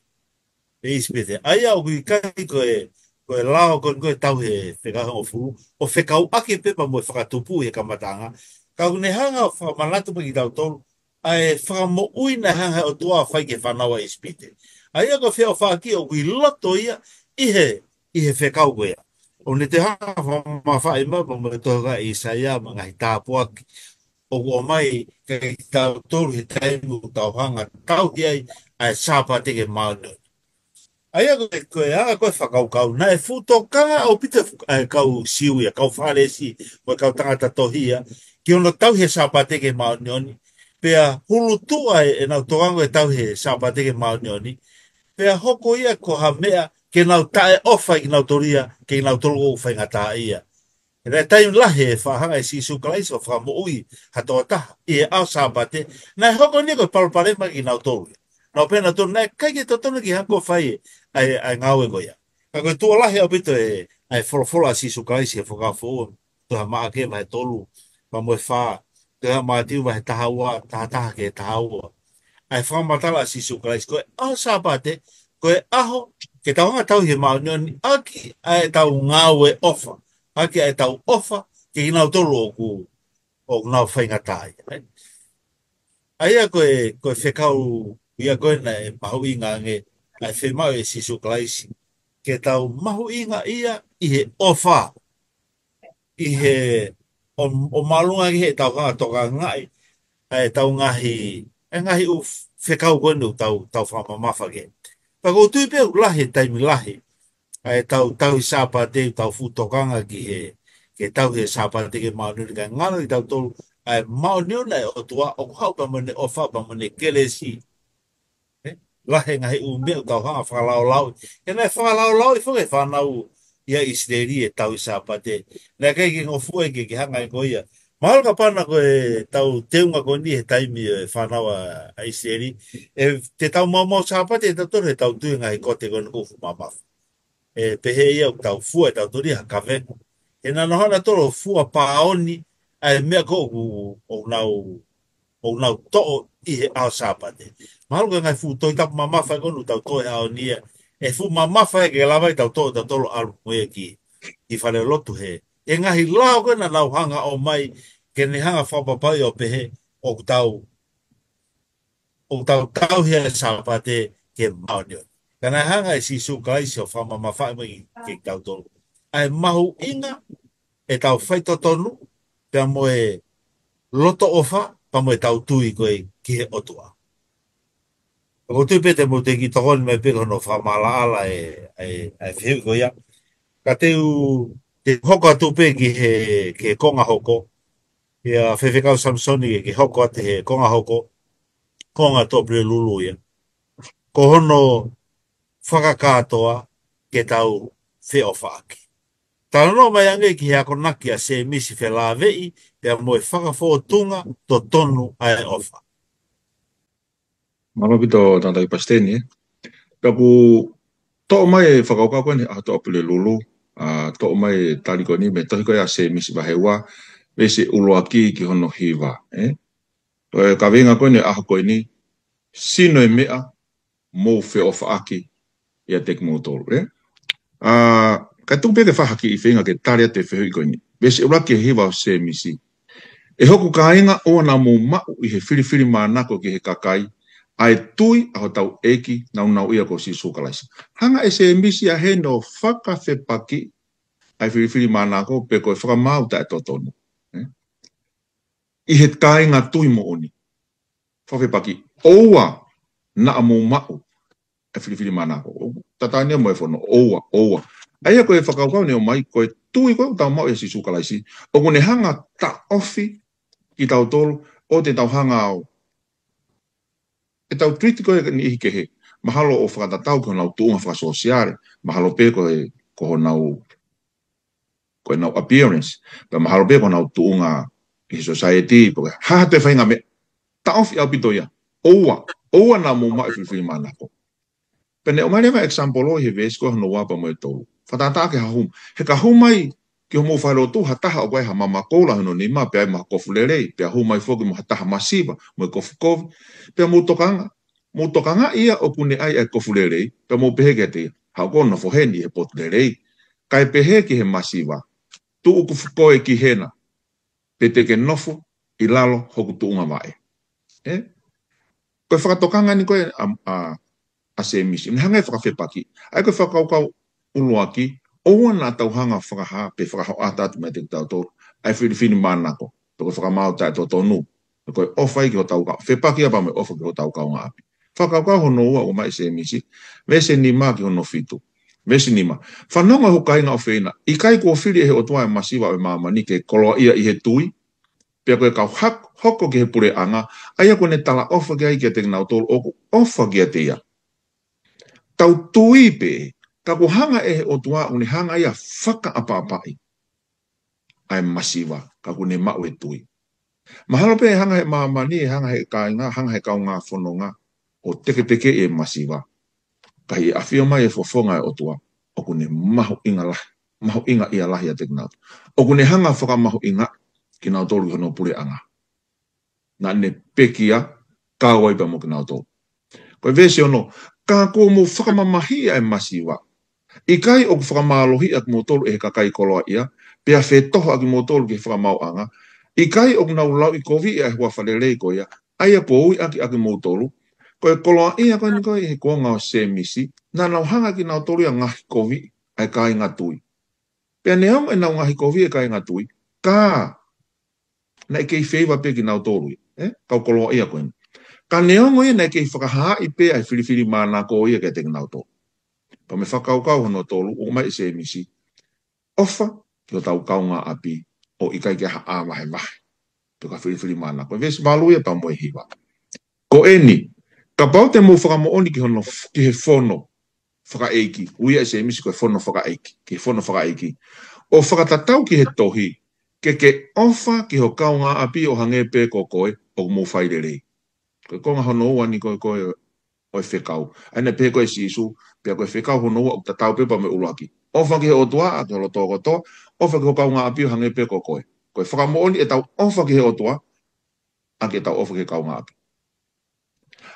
Mei ʻIsipite. ʻA ia ʻoku ʻikai ko e, ko e lao ko eni ko e tauhi e fekau hongofulu, ʻo fekauʻaki pē pea mo e fakatupu ʻi he kamataʻanga. Ka ʻoku ne hanga ʻo fakamanatu mai kiate kitautolu, ʻa e fakamoʻui naʻe hanga ʻe he ʻOtua ʻo fai ki he fānau ʻa ʻIsipite. ʻA ia ko e feʻofaʻaki ʻoku ʻi loto ia ʻi he, ʻi he fekau ko ia. ʻOku ne toe hanga ʻo fakamamafaʻi mai pea mo e tohi ʻa ʻĪsaia mo e ngaahi tāpuaki ʻoku ʻomai kiate kitautolu he taimi ʻoku tau hanga ʻo tauhi ai ʻa e Sāpate ke māʻoniʻoni. ʻA ia ko e, ko e anga ko ē e fakakaukau, naʻe fuʻu tokanga ʻaupito e fuʻu, ʻa e kau Siu ia, kau Fālesi, mo e kau tangata tohi ia, ki hono tauhi e Sāpate ke māʻoniʻoni. Pea hulutuʻa e, ʻenau tokanga ʻo e tauhi e Sāpate ke māʻoniʻoni. Pea hoko ia ko ha meʻa ke nau taʻeʻofa kinautolu ia, ke kinautolu ʻoku faingataʻaʻia. He naʻe taimi lahi e faʻa hanga ʻe Sīsū Kalaisi ʻo fakamoʻui ha tokotaha ʻi he ʻaho Sāpate, naʻe hoko ni ko e palopalema kinautolu. Nau pehē nautolu naʻe ʻikai ke totonu ke hanga ʻo fai ʻa e, ʻa e ngāue ko ia. Ka ko e tuʻo lahi ʻaupito e, ʻa e folofola ʻa Sīsū Kalaisi he Fuakava Foʻou, tohi ʻa Maʻake vahe tolu, pea mo e fā, tohi ʻa Mātiu vahe taha ua, taha taha ki he taha ua. ʻA e fakamatala ʻa Sīsū Kalaisi, ko e ʻaho Sāpate, ko e ʻaho ke tau hanga ʻo tauhi he māʻoniʻoni ʻaki ʻa ʻetau ngāue ʻofa, ʻaki ʻa ʻetau ʻofa, ke kinautolu ʻoku, ʻoku nau faingataʻaʻia. ʻA ia ko e, ko e fekau ia ko ē naʻe mahuʻinga ange, ʻa e fiemaʻu ʻe Sīsū Kalaisi, ke tau mahuʻingaʻia ʻi he ʻofa, ʻi he ʻo, ʻo māʻolunga ki heʻetau hanga ʻo tokangaʻi, ʻa ʻetau ngaahi, ʻa e ngaahi ʻū fekau ko eni ʻoku tau, tau fakamamafa ki ai. Pea ʻoku ou tui pē ʻoku lahi e taimi lahi, ʻa ʻetau tauhi Sāpate, ʻetau fuʻu tokanga ki he, ke tauhi e Sāpate ke māʻoniʻoni kae ngalo ʻiate kitautolu, ʻa e māʻoniʻoni ʻa e ʻOtua, ʻoku haʻu pea mo ʻene ʻofa, pea mo ʻene kelesi. ʻE, lahi e ngaahi ʻū meʻa ʻoku tau hanga ʻo fakalaolao. ʻE naʻe fakalaolao foki e fānau ia ʻIsileli e tauhi Sāpate. Naʻe ʻikai ke ngofua ia ke, ke hanga ʻe ko ia. Mahalo kapau naʻa ko e tau teunga ko eni he taimi e fānau ʻa, ʻa ʻIsileli. ʻE, te tau maumau Sāpate, ʻe tautolu he tau tui e ngaahi kote ko eni ʻoku fuʻu mamafa. ʻE, pehē ia ʻoku tau fua ʻe tautolu ia ha kavenga. He naʻa nau hanga ʻe tautolu ʻo fua pāoni, ʻa e meʻa ko ē ʻoku, ʻoku nau ʻoku nau toʻo ʻi he ʻaho Sāpate. Mahalo ko e ngaahi fuʻu tohi tapu mamafa ko eni ʻoku tau toʻo he ʻaho ni ia. ʻE fuʻu mamafa ia ke lava ai ʻe tautolu, tautolu ʻalu mo ia ki, ki falelotu he. ʻE ngaahi lao ko ē naʻa nau hanga ʻo ʻomai, ke ne hanga ʻo fakapapauʻi ʻo pehē, ʻoku tau, ʻoku tau tauhi ʻa e Sāpate ke māʻoniʻoni. Ka naʻe hanga ʻe Sīsū Kalaisi ʻo fakamamafaʻi mai kiate kitautolu ʻa e mahuʻinga ʻetau faitotonu, pea mo e loto ʻofa, pea mo ʻetau tui ko ē ki he ʻOtua. ʻOku ou tui pē te mou toki tokoni mai pē ki hono fakamaʻalaʻala e, e, e fehuʻi ko ia. Ka te u, te u hoko atu pē ki he, ki he konga hoko. ʻIa Faifekau Samisoni ke, ke hoko atu he konga hoko, konga Tuʻapulelulu ia. Ko hono fakakātoa ke tau feʻofaʻaki. Talanoa mai ange ki he akonaki ʻa Sēmisi Felāveʻi, pea mo e fakafōtunga totonu ʻa e ʻofa. Mālō ʻaupito Tangataʻeiki Palesiteni, ē. Pea ʻoku toʻo mai e fakakaukau ko eni ʻa Tuʻapulelulu. ʻa, toʻo mai e tali ko eni mei he tohi ko ia ʻa Sēmisi vahe ua, veesi ʻuluaki ki hono hiva, ē? Ko e kaveinga ko eni ʻaho ko eni, sino e meʻa, mou feʻofaʻaki ʻiate kimoutolu, ē? ʻA, ka tuku pē ke fai ha kiʻi feinga ke tali atu e fehuʻi ko eni. Veesi ʻuluaki ki he hiva ʻo Sēmisi. ʻE hoku kāinga, ʻoua naʻa mou maʻu ʻi he filifilimānako ki he kakai, ʻa e tui ʻa hotau ʻEiki naunauʻia ko Sīsū Kalaisi. Hanga ʻe Sēmisi ʻa heni ʻo fakafepakiʻi ʻa e filifilimānako pe ko e fakamaau taʻetotonu, ē? ʻI he kāinga tui moʻoni. Fakafepakiʻi, ʻoua naʻa mou maʻu e filifilimānako. ʻOku tatau ia mo e fono, ʻoua, ʻoua. ʻA ia ko e fakakaukau ne ʻomai, ko e tui ko ē ʻoku tau maʻu ʻia Sīsū Kalaisi, ʻoku ne hanga ʻo taʻofi kitautolu, ʻo te tau hanga ʻo, ʻetau treat ko ē e niʻihi kehe, mahalo ʻo fakatatau ki honau tuʻunga fakasōsiale, mahalo pē ko e, ko honau, ko ʻenau appearance, pea mahalo pē ko honau tuʻunga ʻi he society, pe ko e hā ha toe faʻahinga meʻa, taʻofi ʻaupito ia. ʻOua, ʻoua naʻa mou maʻu e filifilimānako. Pea ne ʻomai leva e example ʻi he veesi ko ē hono ua pea mo e tolu. Fakatātā ki ha hū mai. He ka hū mai ki homou falelotu ha taha ʻoku ʻi ai ha mama koula hono nima, pea ʻi ai mo ha kofu lelei, pea hū mai foki mo ha taha masiva, mo e kofu kovi. Pea mou tokanga, mou tokangaʻi ia ʻoku ne ʻi ai e kofu lelei, pea mou pehē kiate ia, haʻu koe ʻo nofo heni he potu lelei. Kae pehē ki he masiva, tuʻu kofu koe ki hena, pe te ke nofo ʻi lalo hoku tuʻunga vaʻe. Ē? Ko e fakatokanga eni ko ē ʻa, ʻa, ʻa Sēmisi. Ne hanga ʻo fakafepakiʻi. ʻA ia ko e fakakaukau ʻuluaki, ʻoua naʻa tau hanga ʻo fakahā, pe fakahoʻata atu meiate kitautolu ʻa e filifilimānako, pe ko e fakamaau taʻetotonu, pe ko e ʻofa ia ki hotau ka-, fepaki ia pea mo e ʻofa ki hotau kaungāʻapi. Fakakaukau hono ua ʻoku ʻomai ʻe Sēmisi, veesi nima ki hono fitu. Veesi nima. Fanongo ʻe hoku kāinga ʻofeina, ʻikai kuo fili ʻe he ʻOtua e masiva ʻo e māmani ke koloaʻia ʻi he tui, pea ko e kau hak-, hoko ki he puleʻanga, ʻa ia kuo ne talaʻofa ki ai kiate kinautolu ʻoku ʻofa kiate ia. Tau tui pē, ka kuo hanga ʻe he ʻOtua ʻoku ne hanga ia ʻo fakaʻapaʻapaʻi ʻa e masiva, ka kuo ne maʻu e tui. Mahalo pē ʻe hanga ʻe he māmani, ʻe hanga ʻe he kāinga, hanga ʻe he kaungā fononga ʻo teketekeʻi e masiva. Ka ʻi he ʻafio mai e fofonga ʻo e ʻOtua, ʻoku ne mahuʻinga lahi, mahuʻingaʻia lahi ʻiate kinautolu. ʻOku ne hanga ʻo fakamahuʻingaʻi kinautolu ki hono puleʻanga. Naʻa ne pekia, kau ai pea mo kinautolu. Ko e veesi ono, ka kuo mou fakamamahiʻi ʻa e masiva. ʻIkai ʻoku fakamālohiʻi ʻa kimoutolu ʻe he kakai koloaʻia, pea fetoho ʻa kimoutolu ki he fakamaauʻanga. ʻIkai ʻoku nau lauʻikoviʻi ʻa e huafa lelei ko ia, ʻa ia kuo ui ʻaki ʻa kimoutolu. Ko e koloaʻia ko eni ko ē ʻi he kuonga ʻo Sēmisi, naʻa nau hanga kinautolu ia ʻo ngaohikoviʻi ʻa e kāinga tui. Pea neongo ʻenau ngaohikoviʻi e kāinga tui, ka naʻe kei feiva pē kinautolu ia, ē? Kau koloaʻia ko eni. Ka neongo ia naʻe kei fakahaaʻi pē ʻa e filifilimānako ia kiate kinautolu. Pea mo e fakakaukau hono tolu, ʻoku ʻomai ʻe Sēmisi, ʻofa ki hotau kaungāʻapi ʻo ʻikai ke ʻi ai ha ʻā vahevahe, pe ko ha filifilimānako. Veesi valu ia pea mo e hiva. Ko eni, kapau te mou fakamoʻoni ki hono, ki he fono fakaʻeiki, ui ia ʻe Sēmisi ko e fono fakaʻeiki, ki he fono fakaʻeiki, ʻo fakatatau ki he tohi, ke ke ʻofa ki ho kaungāʻapi ʻo hangē pē ko koe, ʻoku mou fai lelei. Ko e konga hono ua eni ko ē ko ē ʻo e fekau. ʻA ia naʻe pehē ko ē ʻe Sīsū, pea ko e fekau hono ua ʻoku tatau pē pea mo e ʻuluaki. ʻOfa ki he ʻOtua ʻaki ho loto kotoa, ʻofa ki ho kaungāʻapi ʻo hangē pē ko koe. Ko e fakamoʻoni ʻetau ʻofa ki he ʻOtua, ʻaki ʻetau ʻofa ki he kaungāʻapi.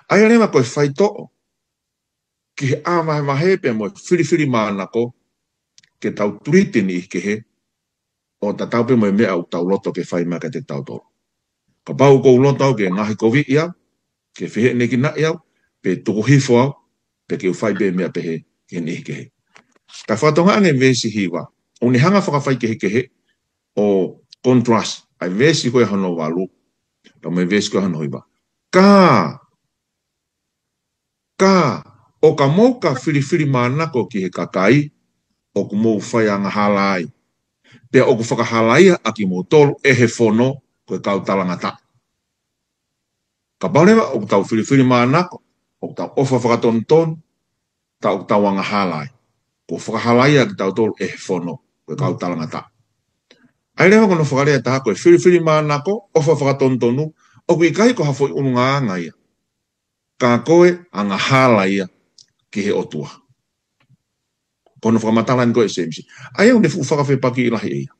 ʻA ia leva ko e faitoʻo ki he ʻā vahevahe pea mo e filifilimānako, ke tau treat e niʻihi kehe ʻo tatau pē mo e meʻa ʻoku tau loto ke fai mai kiate kitautolu. Kapau ʻoku ou loto au ke ngaohikoviʻi au, ke fehiʻanekinaʻi au, pe tuku hifo au, pe ke u fai pē meʻa pehē ki he niʻihi kehe. Ka fakatokangaʻi ange veesi hiva, ʻoku ne hanga ʻo fakafaikehekehe ʻo contrast ʻa e veesi ko ē hono valu, pea mo e veesi ko ē hono hiva. Ka, ka, ʻo ka mou ka filifilimānako ki he kakai, ʻoku mou faiangahala ai. Pea ʻoku fakahalaia ʻa kimoutolu ʻe he fono ko e kau talangataʻa. Kapau leva ʻoku tau filifilimānako, ʻoku tau ʻofa fakatonutonu, ka ʻoku tau angahala ai, kuo fakahalaia kitautolu ʻe he fono ko e kau talangataʻa. ʻA ia leva ko hono fakalea ʻe taha ko e filifilimānako, ʻofa fakatonutonu, ʻoku ʻikai ko ha foʻi ʻulungaanga ia, ka ko e angahala ia ki he ʻOtua. ʻo hono fakamatala eni ko ē ʻe Sēmisi. ʻA ia ʻoku ne fuʻu fakafepakiʻi lahi ʻe ia.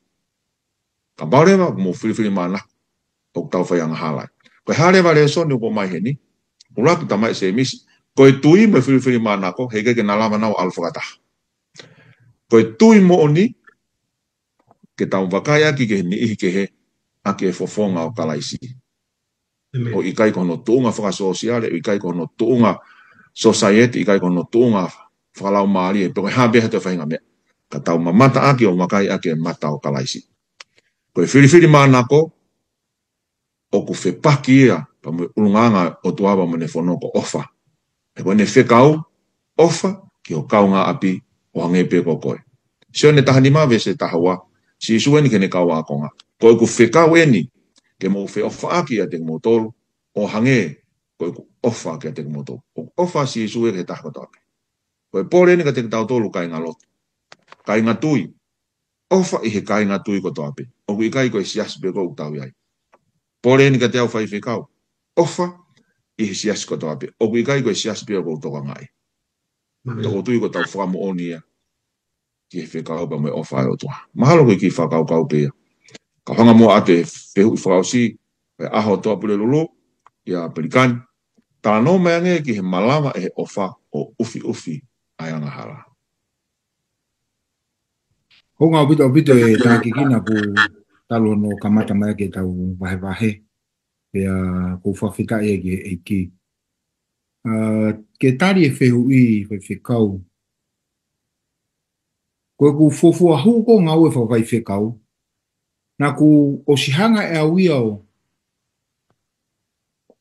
Kapau leva ʻoku mou filifilimānako, ʻoku tau fai angahala ai. Ko e hā leva e lēsoni ʻoku ʻomai heni? ʻUluaki, talamai ʻe Sēmisi, ko e tui mo e filifilimānako, heʻikai ke na lava nau ʻalu fakataha. Ko e tui moʻoni, ke tau vakaiʻaki ki he niʻihi kehe ʻaki e fofonga ʻo Kalaisi. ʻĒmeni. ʻO ʻikai ko hono tuʻunga fakasōsiale, ʻo ʻikai ko hono tuʻunga sōsaieti, ʻikai ko hono tuʻunga fakalaumālie, pe ko e hā pē ha toe faʻahinga meʻa. Ka tau mamata ʻaki ʻo vakaiʻaki e mata ʻo Kalaisi. Ko e filifilimānako, ʻoku fepaki ia pea mo e ʻulungaanga ʻo e ʻOtua pea mo ʻene fono ko e ʻofa. He ko ʻene fekau, ʻofa ki ho kaungāʻapi ʻo hangē pē ko koe. Sione taha nima veesi taha ua, Sīsū eni ki heʻene kau ākonga. Ko ʻeku fekau eni, ke mou feʻofaʻaki ʻiate kimoutolu, ʻo hangē ko ʻeku ʻofa kiate kimoutolu. ʻOku ʻofa ʻa Sīsū ia ki he taha kotoa pē. Ko e pole eni kiate kitautolu kāinga lotu, kāinga tui, ʻofa ʻi he kāinga tui kotoa pē. ʻOku ʻikai ko e siasi pē ʻoku tau ʻi ai. Pole eni kiate au faifekau. ʻOfa ʻi he siasi kotoa pē. ʻOku ʻikai ko e siasi pē ʻoku ou tokangaʻi. ʻĒmeni. Ka ʻoku ou tui ko ʻetau fakamoʻoni ia ki he fekau pea mo e ʻofa ʻa e ʻOtua. Mahalo ko e kiʻi fakakaukau pē ia. Ka u hanga muʻa atu e fehuʻi fakaʻosi ʻo e ʻaho, Toa Pulelulu, ʻia Pelikani. Talanoa mai ange ki he malava ʻe he ʻofa ʻo ʻufiʻufi ʻa e angahala. Hounga ʻaupito, ʻaupito e tākiekina kuo talu hono kamata mai ʻaki ʻetau vahevahe. Pea ʻoku ou fakafetaʻi ki he ʻEiki. ʻA, ke tali e fehuʻi, faifekau. Ko ʻeku fuofua hū ko ē ngāue fakafaifekau, naʻá ku ʻosi hanga ʻe au ia ʻo,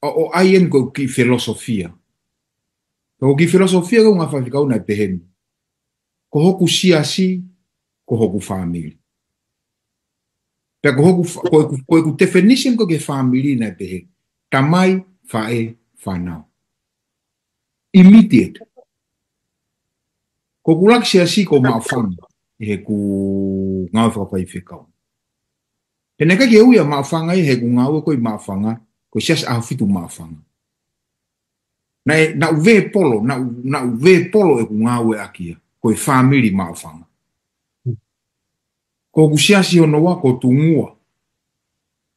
ʻo, ʻo ʻai eni ko ʻeku kiʻi filosofia. Ko ʻeku kiʻi filosofia ko ē ngāue fakafaifekau naʻe pehē ni: ko hoku siasi, ko hoku fāmili. Pea ko hoku fa-, ko ʻeku, ko ʻeku definition ko ē ki he fāmili naʻe pehē: tamai, faʻē, fānau. Immediate. Ko ʻeku ʻuluaki siasi ko Maʻufanga, ʻi heʻeku ngāue fakafaifekau. He naʻe ʻikai ke u ʻi ai ʻa Maʻufanga ia, heʻeku ngāue ko ē ʻi Maʻufanga, ko e Siasi ʻAhofitu Maʻufanga. Naʻe, naʻá ku vē polo, naʻá ku, naʻá ku vē polo ʻeku ngāue ʻaki ia, ko e fāmili Maʻufanga. Ko hoku siasi hono ua ko Tungua.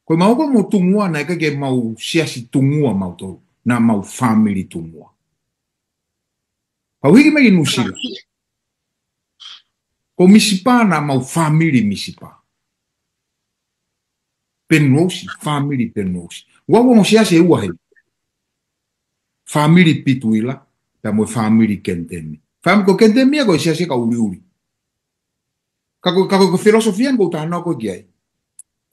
Ko e mau ko mo Tungua, naʻe ʻikai ke mau siasi Tungua mautolu, naʻa mau fāmili Tungua. Pea u hiki mai ki Nuʻusila. Ko Misipa, naʻa mau fāmili Misipa. Penrose, fāmili Penrose. Ua ua mo siasi ʻe ua heni. Fāmili Pituila, pea mo e fāmili Kenitemi. Fāmili ko Kenitemi ia ko e siasi ka uliuli. Ka ko, ka ko, ko e filosofia eni ʻoku ou talanoa ko ē ki ai.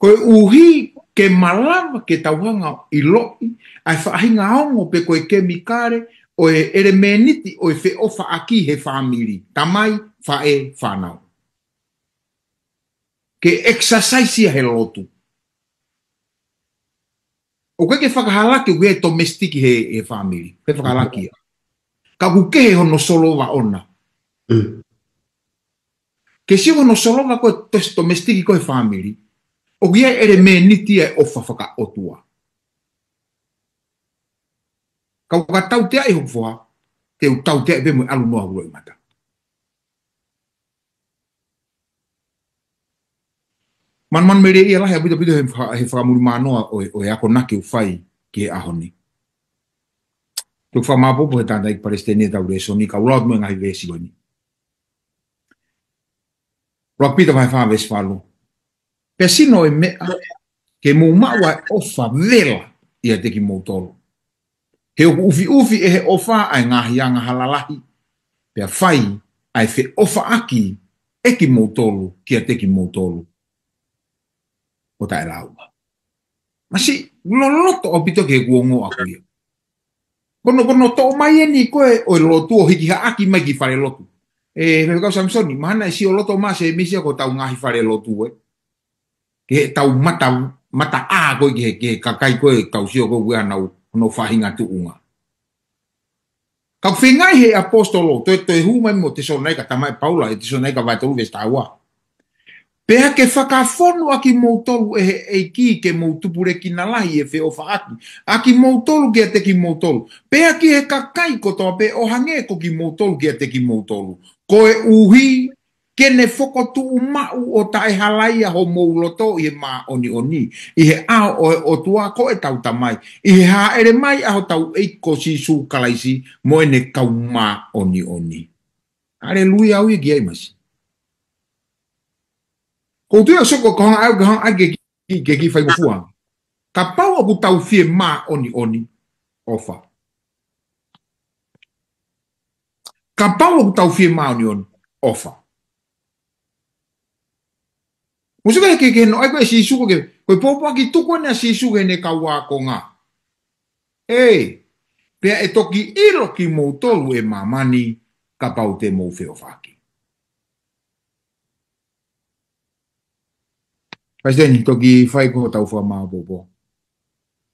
Koeʻuhi ke malava ke tau hanga ʻo ʻiloʻi ʻa e faʻahinga ongo pe ko e kemikale ʻo e ʻelemēniti ʻo e feʻofaʻaki he fāmili, tamai, faʻē, fānau. Ke exercise ia he lotu. ʻOku ʻikai ke fakahalaki, ʻoku ʻi ai e domestic he, he fāmili. ʻIkai fakahalaki ia. Ka ʻoku kehe hono solova ʻona. Mm. Ke sio hono solova ko ē tos-, domestic ko ē he fāmili, ʻoku ʻi ai e ʻelemēniti ia ʻo e ʻofa fakaʻotua. Ka u ka tauteaʻi hoku foha, te u tauteaʻi pē mo e ʻalu noa hoku loʻimata. Manu, manu mele ia lahi ʻaupito, ʻaupito he fa-, he fakamuimui noa ʻo e, ʻo e akonaki ʻoku fai ki he ʻaho ni. Te u fakamāʻopoʻopo he tānaki palesiteni ʻetau lēsoni, ka u lau atu mo e ngaahi veesi ko eni. ʻUluaki Pita vahe fā veesi valu. Pea sino e meʻa, ke mou maʻu ʻa e ʻofa vela ʻiate kimoutolu. He ʻoku ʻufiʻufi ʻe he ʻofa ʻa e ngaahi angahala lahi, pea fai ʻa e feʻofaʻaki ʻe kimoutolu kiate kimoutolu ʻo taʻelāunga. Masiʻi loloto ʻaupito ki heʻeku ongo ʻaku ia. Ko hono, ko hono toʻo mai eni ko ē ʻo e lotu ʻo hiki haʻaki mai ki falelotu. ʻE, Faifekau Samisoni, mahalo naʻe sio loto mai ʻa Sēmisi ia ki hotau ngaahi falelotu ē. Ki heʻetau mata, mata ʻā ko ē ki he, ki he kakai ko ē ʻoku tau sio ko ē ʻoku ʻi ai honau, honau faʻahinga tuʻunga. Ka ʻoku feingaʻi he ʻaposetolo, toe, toe hū mai mo Tesalonaika, talamai ʻe Paula ʻi Tesalonaika vahe tolu veesi taha ua. Pea ke fakafonu ʻa kimoutolu ʻe he ʻEiki ke mou tupulekina lahi ʻi he feʻofaʻaki ʻa kimoutolu kiate kimoutolu, pea ki he kakai kotoa pē ʻo hangē ko kimoutolu kiate kimoutolu, koeʻuhi ke ne fokotuʻu maʻu ʻo taʻehalaia homou loto ʻi he māʻoniʻoni, ʻi he ʻao ʻo e ʻOtua ko ʻetau Tamai, ʻi he hāʻele mai ʻa hotau ʻEiki ko Sīsū Kalaisi mo ʻene kau māʻoniʻoni. Haleluia, au ia ki ai masi. Ko u tui ʻa soko ko hanga au, ko hanga ai ke ki, ke ki fai ngofua. Kapau ʻoku tau fie māʻoniʻoni, ʻofa. Kapau ʻoku tau fie māʻoniʻoni, ʻofa. Musu ke, ke, ke no ai ko e Sīsū ko ke, ko e pōpoaki tuku ʻene ʻa Sīsū ke ne kau ākonga. Ei, pea ʻe toki ʻilo kimoutolu ʻe māmani kapau te mou feʻofaʻaki. Palesiteni, toki fai ko tau fakamāopoopo.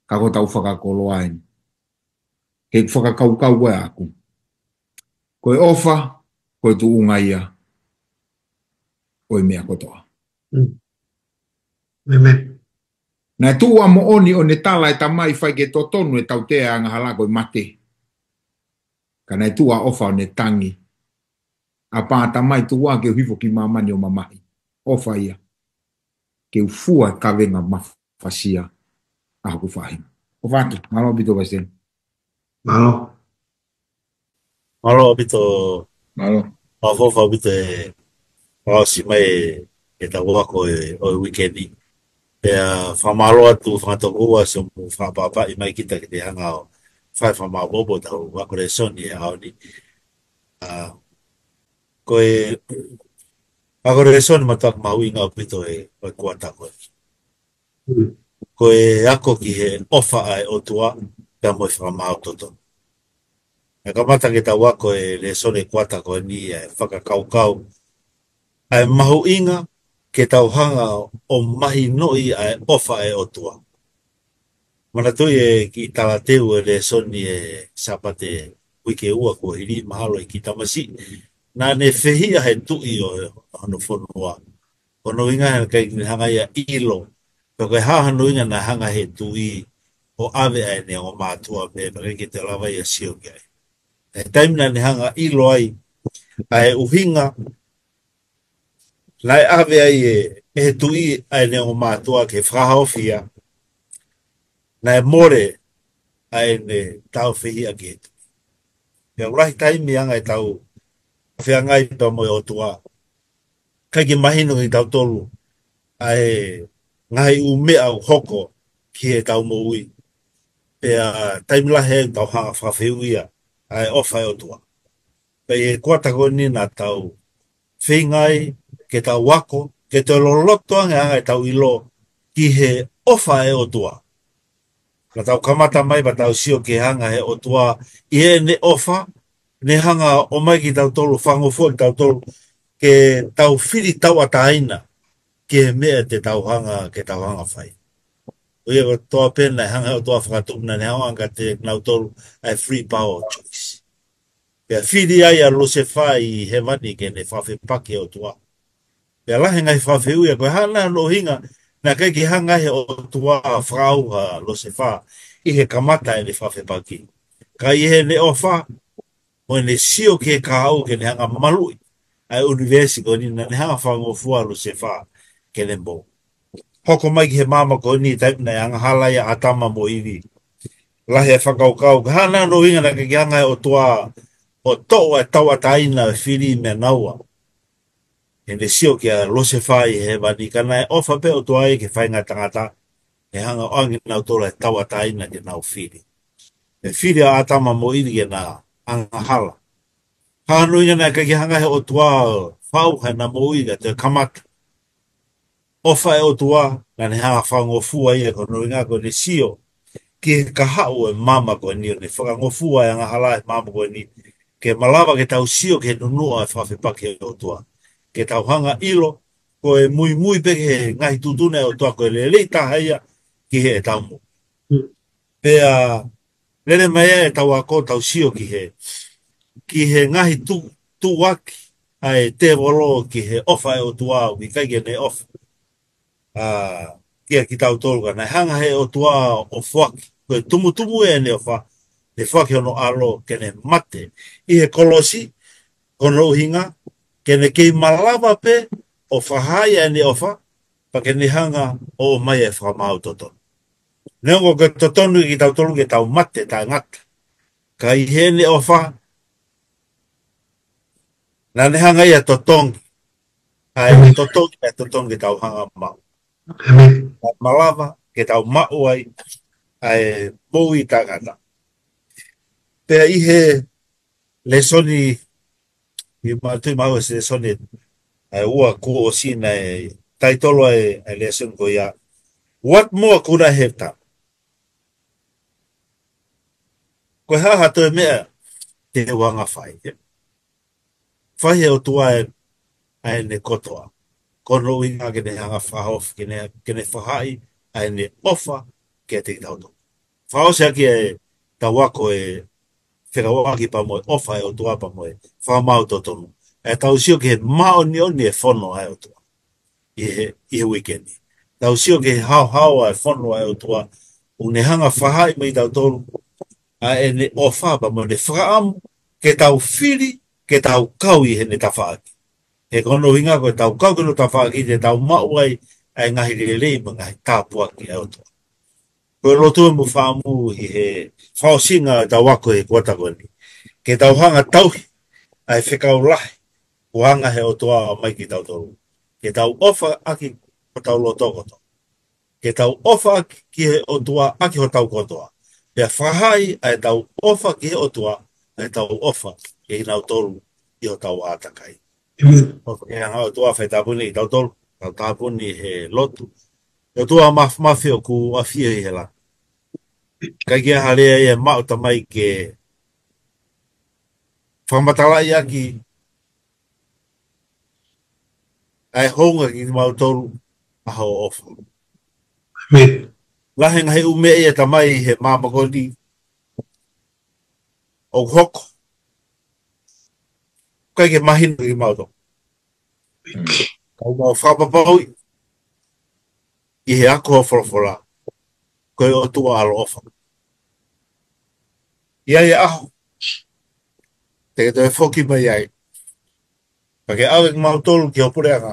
Ka ko tau fakakoloa eni. Ke fakakaukau ʻa aku. Ko e ʻofa, ko e tuʻunga ia ʻo e meʻa kotoa. Mm. Amen. Naʻe tuʻu ʻa Moʻoni ʻo ne tala e Tamai fai ke totonu e tautea angahala ko e mate. Ka naʻe tuʻu ʻa ʻofa ʻo ne tangi. ʻApā Tamai, tuku ā ke u hifo ki māmani ʻo mamahi. ʻOfa ia. Ke u fua e kavenga mafasia ʻa hoku faʻahinga. ʻOfa atu, mālō ʻaupito Palesiteni. Mālō. Mālō ʻaupito. Mālō. Mālō ʻaupito e fakaʻosi mai e tau ako e, ʻo e uike ni. Pea fakamālō atu fakatokoua siʻo mo fakapapaʻi mai kita ke te hanga ʻo fai fakamāopoopo tau ako lēsoni he ʻaho ni. ʻA, ko e ako lēsoni mātuʻaki mahuʻinga ʻaupito e, ʻo e kuata ko ē. Mm. Ko e ako ki he ʻofa ʻa e ʻOtua pea mo e fakamaau totonu. ʻE kamata ke tau ako e lēsoni kuata ko eni ʻa e fakakaukau ʻa e mahuʻinga ke tau hanga ʻo mahinoʻi ʻa e ʻofa ʻa e ʻOtua. Manatuʻi e kiʻi talateu e lēsoni e Sāpate uike ua kuo hili mahalo e kiʻi tamasiʻi. Naʻa ne fehiʻa he tuʻi ʻo hono fonua. Ko hono ʻuhinga he ʻikai ke ne hanga ia ʻilo pe ko e hā hono ʻuhinga naʻe hanga he tuʻi ʻo ʻave ʻa ʻene ongo mātuʻa pē, pea ʻikai ke toe lava ia ʻo sio ki ai. He taimi naʻa ne hanga ʻilo ai ʻa e ʻuhinga naʻe ʻave ai ʻe, ʻe he tuʻi ʻa ʻene ongo mātuʻa ke fakahaofi ia, naʻe mole ʻa ʻene tāufehiʻa ki he tuʻi. Pea ʻoku lahi taimi anga ʻetau feangai pea mo e ʻOtua, ʻikai ke mahino kitautolu ʻa e ngaahi ʻū meʻa ʻoku hoko ki heʻetau moʻui. Pea taimi lahi ʻoku tau hanga fakafehuʻia ʻa e ʻofa ʻa e ʻOtua. Pea ʻi he kuata ko eni naʻa tau feinga ai ke tau ako, ke toe loloto ange ʻa ʻetau ʻilo ki he ʻofa ʻa e ʻOtua. Naʻa tau kamata mai pea tau sio ki he hanga he ʻOtua ʻi heʻene ʻofa, ne hanga ʻo ʻomai kitautolu, fakangofua kitautolu, ke tau fili tauʻatāina ki he meʻa te tau hanga, ke tau hanga fai. ʻO ia ko e toa pē naʻe hanga he ʻOtua fakatupu, naʻa ne hanga kiate kinautolu ʻa e free power of choice. Pea fili ai ʻa Lusefā ʻi hēvani ke ne fakafepaki ʻa e ʻOtua. Pea lahi e ngaahi fakafehuʻia, ko e hā nai hono ʻuhinga naʻe ʻikai ke hanga he ʻOtua fakaʻauha ʻa Lusefā ʻi he kamata ʻene fakafepaki. Ka ʻi heʻene ʻofa, mo ʻene sio ki he kahaʻu ke ne hanga maluʻi ʻa e ʻunivēsi ko eni, naʻa ne hanga fakangofua ʻa Lusefā ke ne mou. Hoko mai ki he māmani ko eni taimi naʻe angahala ai ʻa ʻĀtama mo ʻIvi. Lahi e fakakaukau, ko e hā nai hono ʻuhinga naʻe ʻikai ke hanga he ʻOtua ʻo toʻo e tauʻatāina ʻo e fili meiate kinaua. Heʻene sio kia Lusefā ʻi hēvani, ka naʻe ʻofa pē ʻOtua ia ki he faʻahinga tangata, ʻe hanga ʻo ʻoange kinautolu e tauʻatāina ke nau fili. ʻE fili ʻa ʻĀtama mo ʻIvi ke na angahala. Hā hono ʻuhinga naʻe ʻikai ke hanga he ʻOtua ʻo fakaʻauha ʻena moʻui ka toe kamata ʻofa ʻa e ʻOtua, naʻa ne hanga fakangofua ia, ko hono ʻuhinga ko ʻene sio ki he kahaʻu ʻo e māmani ko eni, ʻo ne fakangofua e angahala ʻo e māmani ko eni, ke malava ke tau sio ki he nunuʻa ʻo e fakafepaki ʻa e ʻOtua. Ke tau hanga ʻilo, ko e muimui pē ki he ngaahi tuʻutuʻuni ʻa e ʻOtua ko e lelei taha ia ki heʻetau moʻui. Mm. Pea lele mai ʻetau ako tau sio ki he, ki he ngaahi tu-, tuʻuaki ʻa e tēvolo ki he ʻofa ʻa e ʻOtua ʻoku ʻikai ke ne ʻofa ʻa, kia kitautolu ka naʻe hanga he ʻOtua ʻo foaki. Ko e tumutumu ʻene ʻofa, ne foaki hono ʻAlo ke ne mate ʻi he kolosi, ko hono ʻuhinga, ke ne kei malava pē ʻo fakahaaʻi ʻene ʻofa, pea ke ne hanga ʻo ʻomai e fakamaau totonu. Neongo ko e totonu ʻia kitautolu ke tau mate taʻengata. Ka ʻi heʻene ʻofa, naʻa ne hanga ia ʻo totongi. ʻA e totongi, ʻa e totongi ke tau hanga ʻo maʻu. Ka malava, ke tau maʻu ai, ʻa e moʻui taʻengata. Pea ʻi he lēsoni, ʻi mātui maʻu e lēsoni, ʻa e ua kuo ʻosi naʻe taitolo ʻa e, ʻa e lēsoni ko ia. What more could I have done? Ko e hā ha toe meʻa te u hanga fai. Fai he ʻOtua ʻa ʻene kotoa. Ko hono ʻuhinga ke ne hanga fakahaofi, ke ne, ke ne fakahaaʻi ʻa ʻene ʻofa kiate kitautolu. Fakaʻosi ʻaki e tau ako e fekauʻaki pea mo e ʻofa ʻa e ʻOtua pea mo e fakamaau totonu. ʻE tau sio ki he māʻoniʻoni e fono ʻa e ʻOtua ʻi he, ʻi he uike ni. Tau sio ki he haohaoa e fono ʻa e ʻOtua, ʻoku ne hanga fakahaaʻi mai kitautolu ʻa ʻene ʻofa pea mo ʻene fakaʻamu ke tau fili, ke tau kau ʻi heʻene tafaʻaki. He ko hono ʻuhinga ko e tau kau ki hono tafaʻaki te tau maʻu ai ʻa e ngaahi lelei mo e ngaahi tāpuaki ʻa e ʻOtua. Ko e lotu ʻoku mou fakaʻamu ʻi he fakaʻosinga ʻetau ako he kuata ko eni. Ke tau hanga tauhi ʻa e fekau lahi kuo hanga he ʻOtua ʻo ʻomai kiate kitautolu. Ke tau ʻofa ʻaki hotau loto kotoa. Ke tau ʻofa ʻaki ki he ʻOtua ʻaki hotau kotoa. Pea fakahaaʻi ʻa ʻetau ʻofa ki he ʻOtua, ʻa ʻetau ʻofa kiate kinautolu ʻi hotau ʻātakai. ʻOfa ke hanga ʻOtua fai tāpuni kitautolu, tau tāpuni he lotu. ʻOtua māfimafi ʻoku ʻafio ʻi he langi. ʻIkai ke ʻi ai ha lea ia ʻe maʻu Tamai ke fakamatalaʻi ʻaki ʻa e hounga kiate kimautolu ʻa hoʻo ʻofa. Lahi e ngaahi ʻū meʻa ia Tamai he māmani ko eni ʻoku hoko. ʻIkai ke mahino kiate kimautolu. Ka ʻoku mau fakapapauʻi ʻi he ako hoʻo folofola, ko e ʻOtua ʻaloʻofa. ʻI ai e ʻaho te ke toe foki mai ai, pea ke ʻave kimautolu ki ho puleʻanga.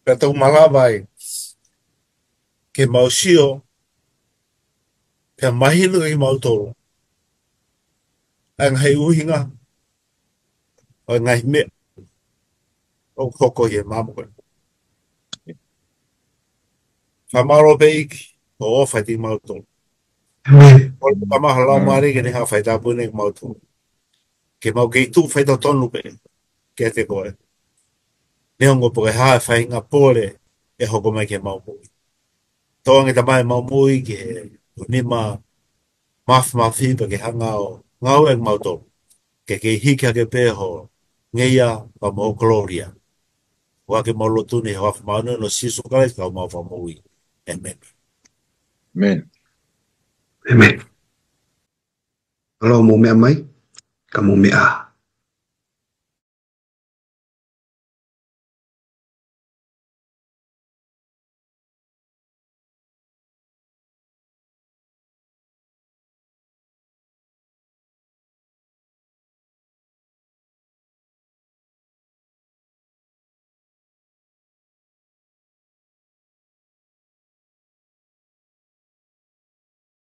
Pea tau malava ai ke mau sio, pea mahino kiate kimautolu ʻa e ngaahi ʻuhinga ʻo e ngaahi meʻa ʻoku hoko ʻi he māmani ko eni. Fakamālō pē ʻEiki hoʻo ʻofa kiate kimautolu. Kole pē Tamai ho Laumālie ke ne hanga fai tāpuni kimautolu. Ke mau kei tuʻu faitotonu pē kiate koe. Neongo pe ko e hā e faʻahinga pole ʻe hoko mai ki heʻemau moʻui. Tō ange Tamai ʻemau moʻui ki he nima māfimafi pea ke hanga ʻo ngāueʻaki kimautolu ke kei hiki hake pē ho ngeia pea mo ho kolōlia. ʻOku mau lotu ni he huafa māʻoniʻoni ʻo Sīsū Kalaisi ko homau Fakamoʻui. ʻĒmeni. ʻĒmeni. ʻĒmeni. Mālō, mou meʻa mai, ka mou meʻa.